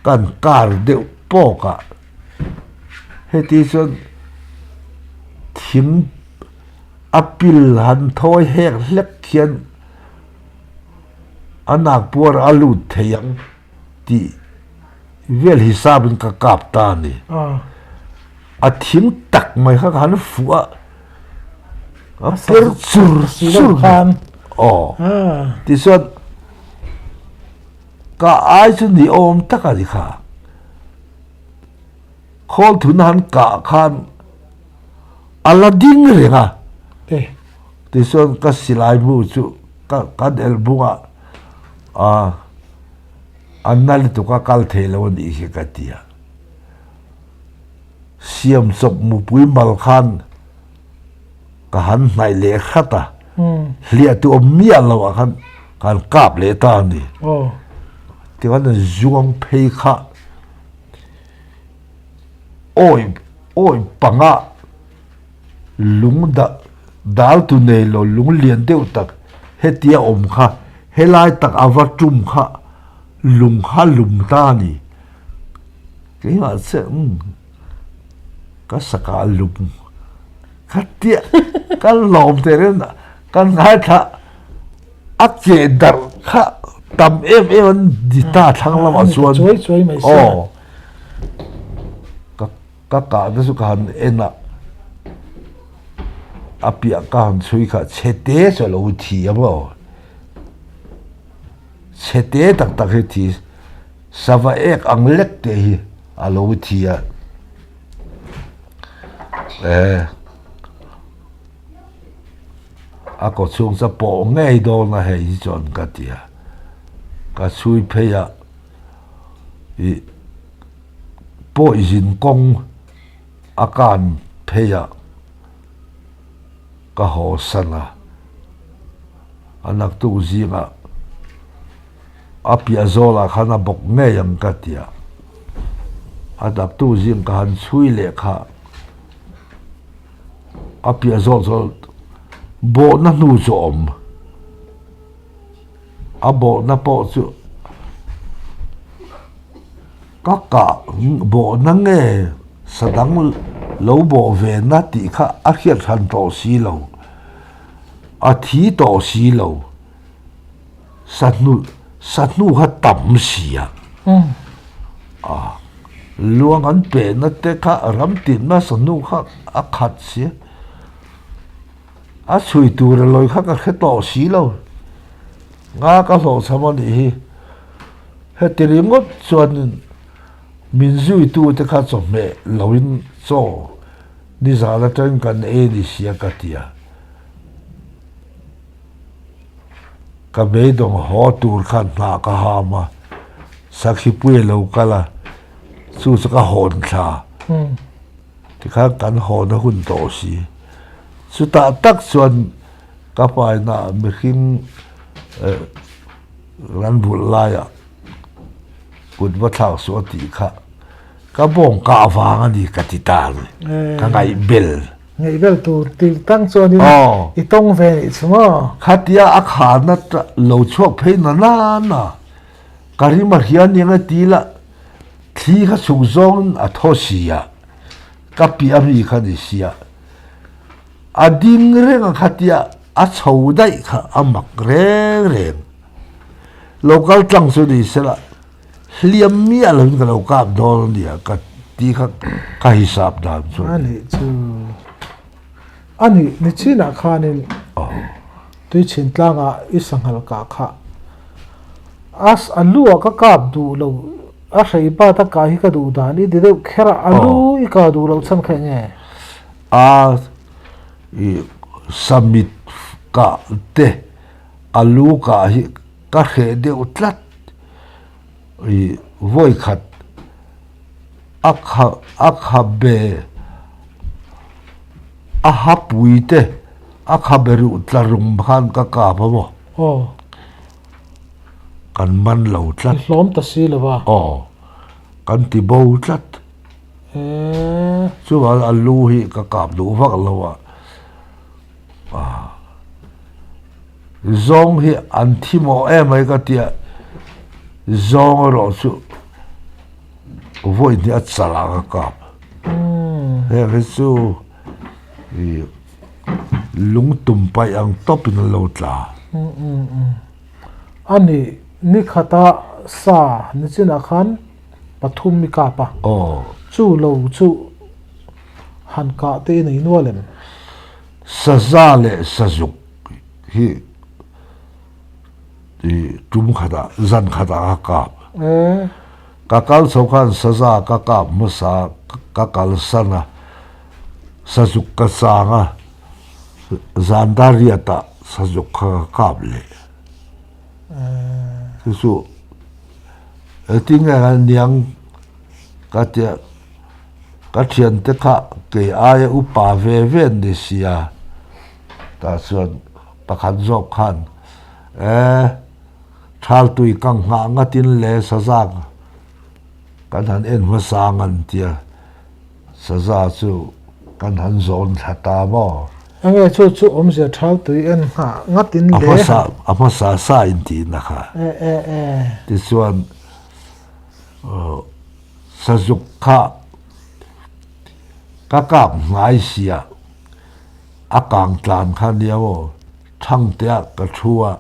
kan kar deuh pawk a, heti chuan thing a pil han thawi hek hlek hian. A nakpuar a lut thei ang tih vel hisapin ka kap ta a ni. A thing tak mai kha ka han fuh a, a per chur chur mai. Aw, tichuan ka ai chu ni awm tak a ni kha. Khawl thun han kah khan a la ding reng a. Tichuan ka silai mu chu ka kan el bungah a a na lutuk a kal thei lo a nih hi ka ti a. Siam chawp mupui mal khan ka han hnaih leh hrat a, hliah tu awm miah lo ah khan ka han kap leh ta a ni. Tikhan a zuang phei kha awi awi panga Lung dal tu nei lo lung lian deuh tak hetia awm kha helai tak a va tum kha lung kha lum ta a ni. Keimah chiah umm ka saka lum kha tia ka lawm teh reng a ka ngaithla a keh darh kha tam em em an ni ta thlang lamah chuan aw ka Ka kah te chu ka han en a, a piah ka han chhui kha chhe te chu a lo thi a maw? Chhe te tak tak hi thi, sava ek ang lek te hi a lo thi a. Eh, a kaw chhung chu a pawh ngei dawn a hei hi chuan ka ti a, ka chhui phei a, ih. Pawihzin kawng a kan phei ah ka haw san a, a naktuk zingah a piah zawlah khan a bawk ngei ang ka ti a, a naktuk zing ka han chhui leh kha a piah zawh chu bawhna hnu chu a awm. A bawhna pawh chu ka kah bawhna nge sadang lo bawh ve na tih kha a hriat hran tawh si lo, a thi tawh si lo, sahnu sahnu kha tam si a, a luang an pehna te kha ram tinna sahnu kha a khat si a. A chhui tur a lawi kha ka hre tawh si lo. Nga ka hlawhchham a nih hi. Heti ringawt chuan min zuitu te kha chawhmeh loin chaw nizan atangin kan ei ni sia ka ti a. Ka beidawng haw tur khan hna ka ham a, Sakhipui a lo kal a, chu chu ka hawn thla. Tikhan kan hawna hun tawh si. Chutah tak chuan ka paina mihring ran bulh laiah kut va thlak suh a tih kha ka bawng kah vang a ni ka ti ta a ni. Ka ngaihbel. Ngaihbel tur tir tang chuanin i tawng ve nih chu maw? Khatia a khana lo chhuak phei na na na ka rim a hria aniang e ti la. Thli kha chhuk zawngin a thaw si a, ka piah ami kha ni sia. A ding reng a khatia a chho daih kha a mak reng reng. Lo kal tlang chu ni sela hliam miah lovin ka lo kap dawn a nia ka ti kha ka hisap dan chu a ni. A nih chu a nih ni chinah khanin Tuichhin tlangah i sanghal kah kha a a lu ah ka kap duh lo a hrei bat a kah hi ka duh dan i ti deuh kher a, a lu i kah duh loh chhan kha eng nge? A i samit kah te a lu kah hi ka hreh deuh tlat i vawi khat a kha a kha be a ha pui te a kha be ruh tla rum khan ka kap a maw? Aw. Kan man lo tlat. I hlawm ta si lo va. Aw. Kan ti bo tlat. Eee. Chuan a lu hi ka kap duh vak lo a. Zawng hi an thi mawh em mai ka tia zawng erawh chu vawi hnih a chal ang a kap. Heng hi chu ih lung tum paih ang tawp in an lo tla. A nih ni khata sa ni chinah khan pathum i kap a. Chu lo chu han kah te i nei nual em? Saza leh sazuk hi i tum khatah zan khatah ka kap. Ka kal chho khan saza ka kap hmasa ka kalsan a, sazuk ka chang a, zan dar riatah sazuk kha ka kap leh. Chu chu engtin nge niang ka tia. Ka thiante kha kei aia upa ve ve an ni sia, tah chuan pakhat zawk khan e Thaltui ka nghah ngatin le saza kan han en hmasa ang an tia, saza chu kan han zawn thla ta maw? Enge chu chu awmzia Thaltui en nghah ngatin le? A hmasa a hmasa sa intihna kha. E e e. Tichuan Sazuk kha ka kap hngai sia a kang tlan kha nia aw thangte ah ka thu a,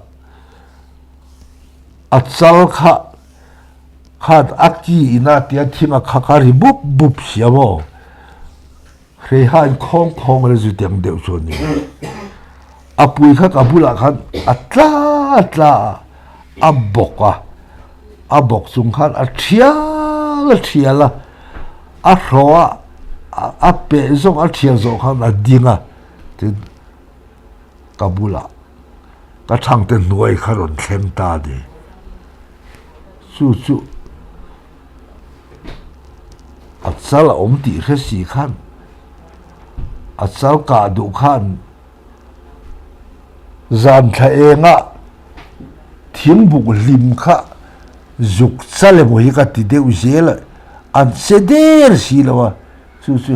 a chal kha khan a ki in a tia thing a kha kha ri bup bup sia maw hreiha in khawng khawng a zu teng deuh chu a ni. A pui kha ka bulah khan a tla tla a, a bawk a, a bawk chung khan a thial a thial a, a hraw a, a peh zawng a thial zawh khan a ding a, tin ka bulah ka thangte hnuai kha rawn thleng ta a ni. Chu chu a chal a awm tih hre si khan a chal kah duh khan Zan thla engah thingbuk hlim kha zuk chal emaw hi ka ti deuh zel a, an che der si lo a, chu chu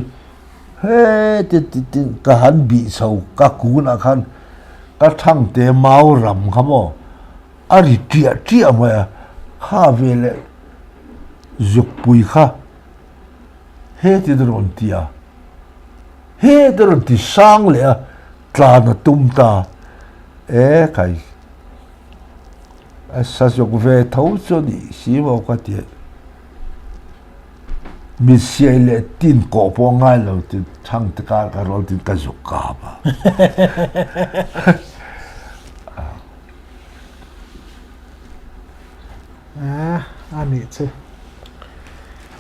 heti ti ti ka han bih chho ka kunah khan ka thangte mau ram kha maw a ri ṭiah ṭiah mai a, kha veleh zukpui kha heti te rawn ti a. He te rawn ti sang leh a, tlan a tum ta. E kai, a sazuk ve tho chu a nih si maw ka ti a. Mit siai leh tin kawh pawh a ngai lo tin thang te kar ka rawl tin ka zuk kap a. A nih chu.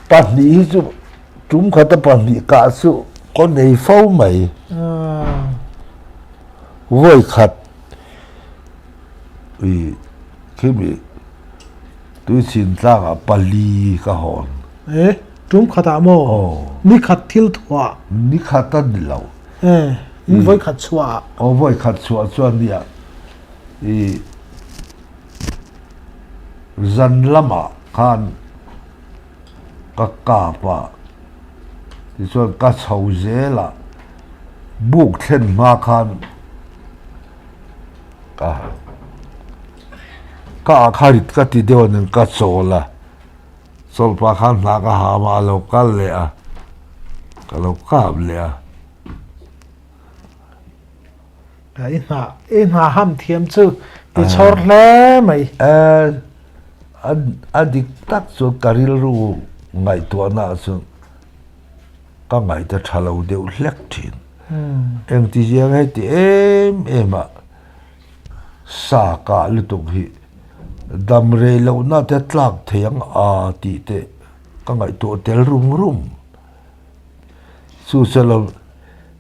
Pahnih hi chu tum khata pahnih kah chu ka nei fo mai. Vawi khat i khimi tuichin tlangah pali ka hawn. E, tum khatah maw? Aw. Ni khat thil thuah. Ni khat a ni lo. E, ni vawi khat chhuah. Aw, vawi khat chhuah chuan nia i Zan lamah khan ka kap a, tichuan ka chho zel a, buk thlen hma khan ka ka ah kha rit ka ti deuh a nen ka chawl a. Chawlhpah khan hna ka ham a, a lo kal leh a, ka lo kap leh a. I hna, i hna ham thiam chu i chhawr hle mai. A dik tak chuan ka rilru ngaihtuahna ah chuan ka ngaihte tha lo deuh hlek thin. Engtiziang heti em em ah sa kah lutuk hi dam rei lohna te tlak thei ang a tih te ka ngaihtuah tel rum rum. Chu chu lo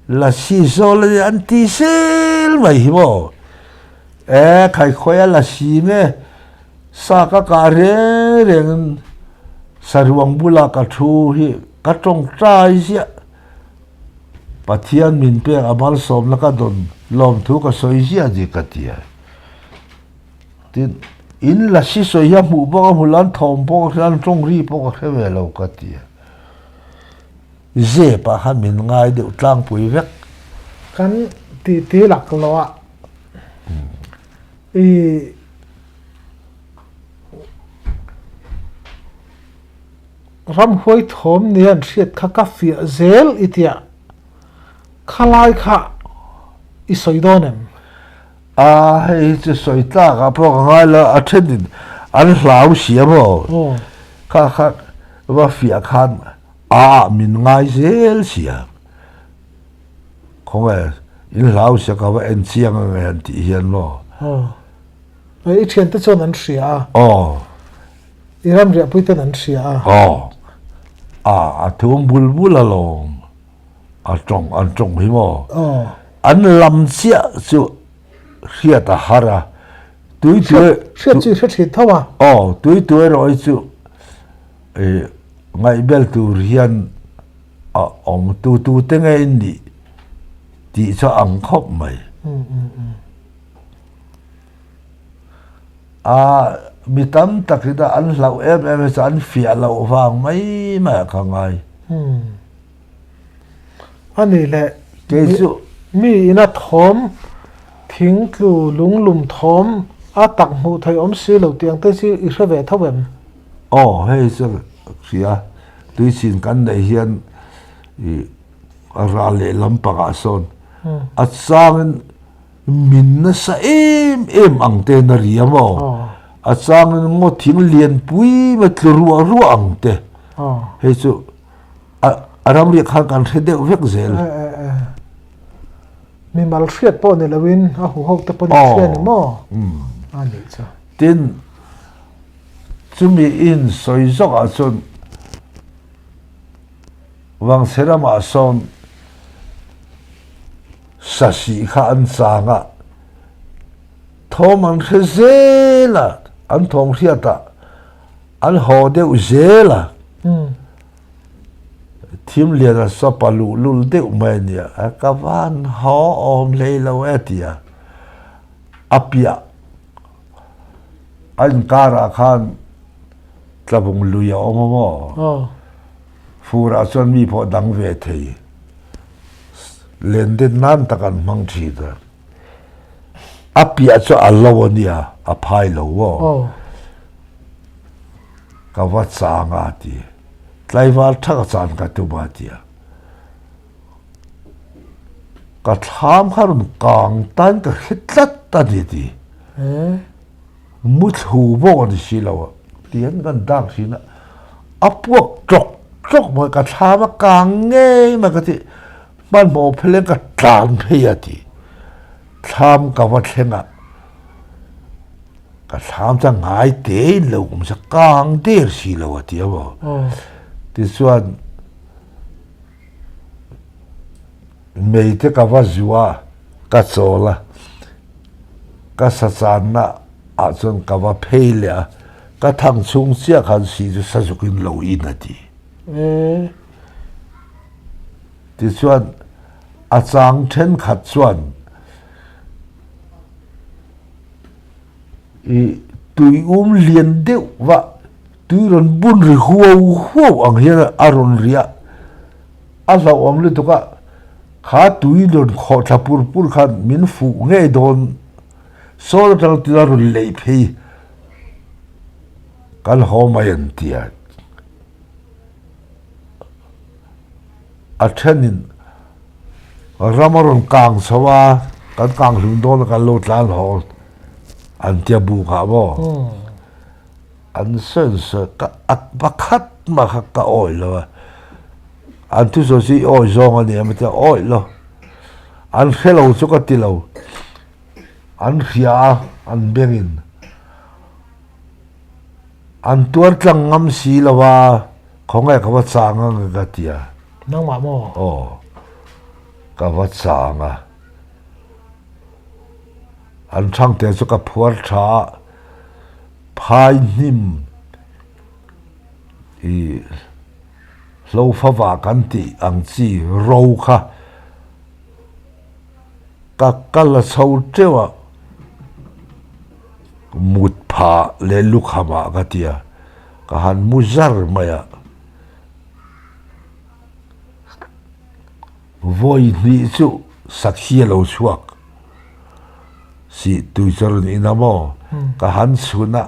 lasi zawl a nia an ti zel mai hi maw. E khaikhawi a lasi nge sa ka kah reng reng in saruang bulah ka thu hi ka tawngtai ziah. Pathian min pek a malsawmna ka dawn lawmthu ka sawi ziah ni ka ti a. Tin, in lasi sawi hi a hmuh bawk a hmu lo, an thawm pawh ka hria, an tawng ri pawh ka hre ve lo ka ti a. Zep ah khan min ngai deuh tlangpui vek. Kan titi lak lo ah i Ramhuai thawm nia an hriat kha ka fiah zel i tia khalai kha i sawi dawn em? A, hei hi chu sawi tlak ah pawh ka ngai lo, a thenin an hlau si a maw? Kha kha va fiah khan a ah min ngai zel si a, khawnge in hlau si a ka va en chiang ange han tih hian maw? I thiante chuan an hria a. Aw. I ram riahpui ten an hria a. Aw. A, a thum bul bul alawm. A tawng, an tawng hi maw? Aw. An lam chiah chu hriat a har a. Tui tui. Hriat chu i hre thin tho a. Aw, tui tui erawh hi chu i ngaihbel tur hian a awm tu tu te nge in nih tih chu a ang khawp mai. A mi tam takin a an hlauh em em hi chu an fiah loh vang mai mai ah ka ngai. A ni le. Kei chu. Mi ina thawm thing tlu lunglum thawm a tak hmuh theih awm si lo tih ang te chu i hre ve tho em? Aw hei chu hria tuichin kan neih hian i ral leh lampangah sawn a changin Min nasa em em ang te na ri a maw? A changin ngaw thing lian pui mai tlu ruah ruah ang te. Hei chu a ramriah khan kan hre deuh vek zel. Mimal hriat pawh ni loin a huho te pawh ni hria ni maw? A nih chu. Tin, chumi in sawi zawkah chuan Vangchhe ramah sawn Sasih kha an chang a, thawm an hre zel a, an thawm hriat ah an haw deuh zel a, thim lian a sapa luhlul deuh mai a nia, ka van haw awm hlei lo e ti a, a piah a inkarah khan tlabung lui a awm a maw? Furah chuan mi pawh dang ve thei. Len den nan tak an hmang thin a. A piah chu a lo a nia, a phai lo aw. Ka va chang a ti. Tlaival thak a chan ka tum a ti a. Ka thlam kha rawn kang tan ka hre tlat a ni a ti. Muthlu bawk a ni si lo a, tihian kan dak thin a, a puak tlawk tlawk mai, ka thlam a kang ngei mai ka ti, hmanhmawh pheleng ka tlan phei a ti, thlam ka va thleng a, ka thlam chu a ngai te in lo awm se kang der si lo a ti a maw, tichuan mei te ka va zuah a, ka chawl a, ka sachanna ah chuan ka va phei leh a, ka thang chhung chiah khan si chu sazuk in lo in a ti. Tichuan a chang thenkhat chuan i tui um lian deuh va tui rawn bun ri huau huau ang hian a rawn ri a, a hlauhawm lutuk a. Kha tui rawn khawh thla pur pur khan min fuh ngei dawn sawn atang tuna rawn leih phei kan haw mai an ti a. A thenin ram a rawn kang chho a, kan kang hlum dawn a kan lo tlan haw an tia buk ah maw? An sawi sawi ka a pakhat mah kha ka awih lo a, an thusawi chu i awih zawng a ni em a tia awih lo, an hre lo chu ka ti lo, an hria a an bengin an tuar tlang ngam si lo a, khawngaih ka va chang ang ka ti a. Nangmah maw? Aw, ka va chang a. An thangte chu ka phuar tha a, phai hnim i hlofa vah kan tih ang chi ro kha ka kal a chho teuh a, mut phah leh lukham ah ka ti a, ka han mu zar mai a. Vawi hnih chu sakhi a lo chhuak. Si tui chu a rawn in a maw? Ka han chhun a,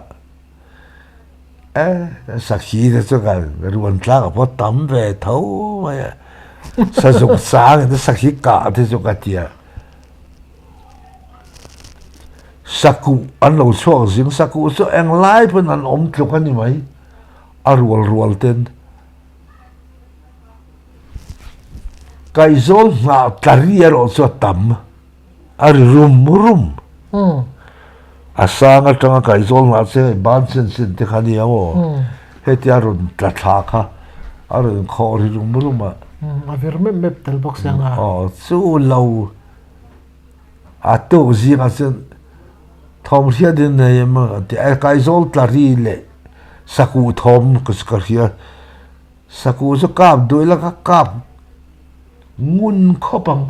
eh sakhi te chu ka ruan tlak a pawh tam ve tho mai a, sazuk chang in sakhi kah te chu ka ti a. Sakuh an lo chhuak zing, sakuh chu englai pawn an awm tluk a ni mai, a rual rual ten. Kaizawl nghah tlari erawh chu a tam, a ri rum rum. A sang atanga Kaizawl nghah che hei ban chen chen te kha nia maw, hetia a rawn tla thla kha a rawn khawh ri rum rum a. A vir mep mep tel bawk sia nga. Aw chu lo a tuk zingah chuan thawm hriat in nei em a ti a, Kaizawl tlari leh sakuh thawm ka hria. Sakuh chu kap duh ila ka kap ngun khawp ang,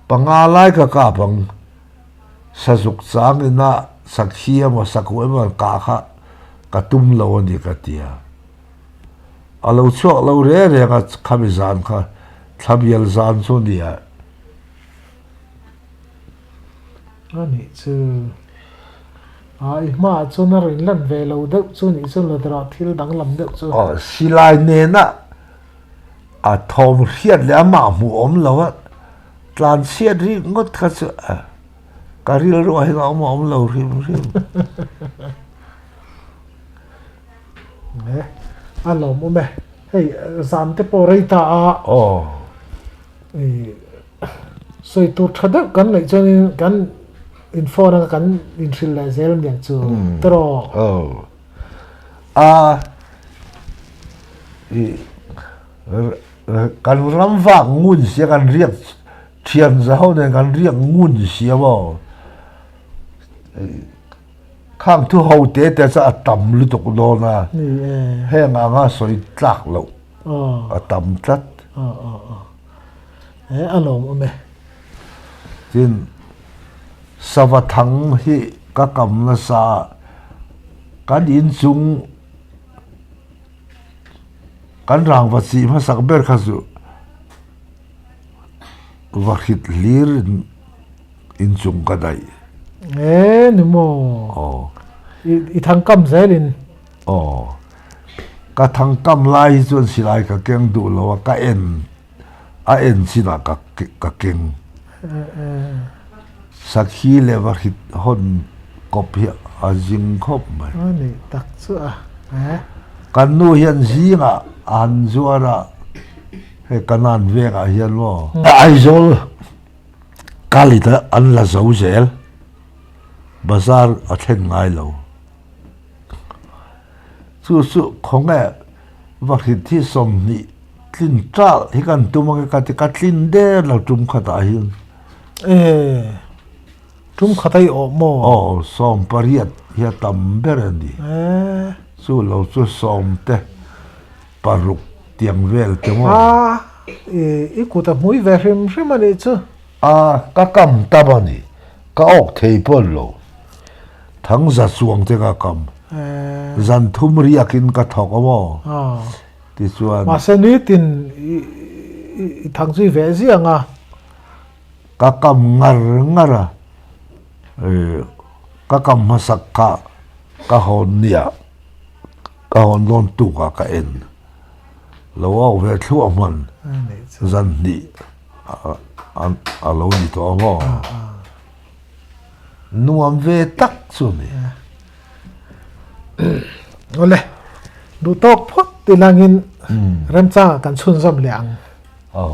panga lai ka kap ang, sazuk chang ina sakhi emaw sakuh emaw an kah kha ka tum lo a ni ka ti a. A lo chhuak lo reng reng a khami zan kha thlabial zan chu a ni a. A nih chu. A i hmaah chuan a rawn lan ve lo deuh chu nih chuan Lodra thil danglam deuh chu. Aw, silai nena a thawm hriat leh amah hmuh awm lo a, tlan chhiat rik ngawt kha chu ka rilruah hian a awm a awm lo hrim hrim. E, a lawmawm e. Hei, zan te pawh rei ta a. Aw. Sawi tur tha deuh kan neih chuanin kan in phone a kan inhrilh leh zel aniang chu tawh. Aw. A i kan ram vak ngun sia kan riak thian za ho nen kan riak ngun sia maw. Khang thu ho te te chu a tam lutuk dawn a. Heng anga sawi tlak loh a tam tlat. He a lawm awm e. Tin, sava thang hi ka kam nasa a, kan inchung kan rangva chih hmasak ber kha chu va hrit hlir in inchung ka daih. E ni maw? Aw. I thang kam zel in. Aw. Ka thang kam lai hi chuan silai ka keng duh lo a, ka en a en chinah ka ka keng. Sakhi leh vahrit hawn kawp hi a zing khawp mai. A nih tak chu a. Kan nu hian zingah a han zuar a, hei Kanan vengah hian maw. Aizawl kalit an la zo zel, bazar a thlen ngai lo. Chu chu khawnge vahrit hi 20 tlin ṭalh hi kan tum ange ka ti, ka tlin der lo tum khatah hian. E, tum khat a i awh maw? Aw, 18 hi a tam ber a ni. E. Chu lo chu sawm te paruk tiang vel te maw? A, i kut a hmui ve hrim hrim a nih chu. A, ka kam tam a ni, ka awk thei pawn lo. Thang za chuang te ka kam. Zan thum riakin ka thawk a maw? Tichuan. Mahse nitin i thang chu i veh ziang a. Ka kam ngar ngar a. Ka kam hmasak kha ka hawn nia ka hawn dawn tukah ka en. Lo au ve thluah hman zan hnih a lo ni tawh ang aw. Nuam ve tak chu ni. Awle, duh tawk phawt tilangin remchangah kan chhunzawm leh ang. Aw.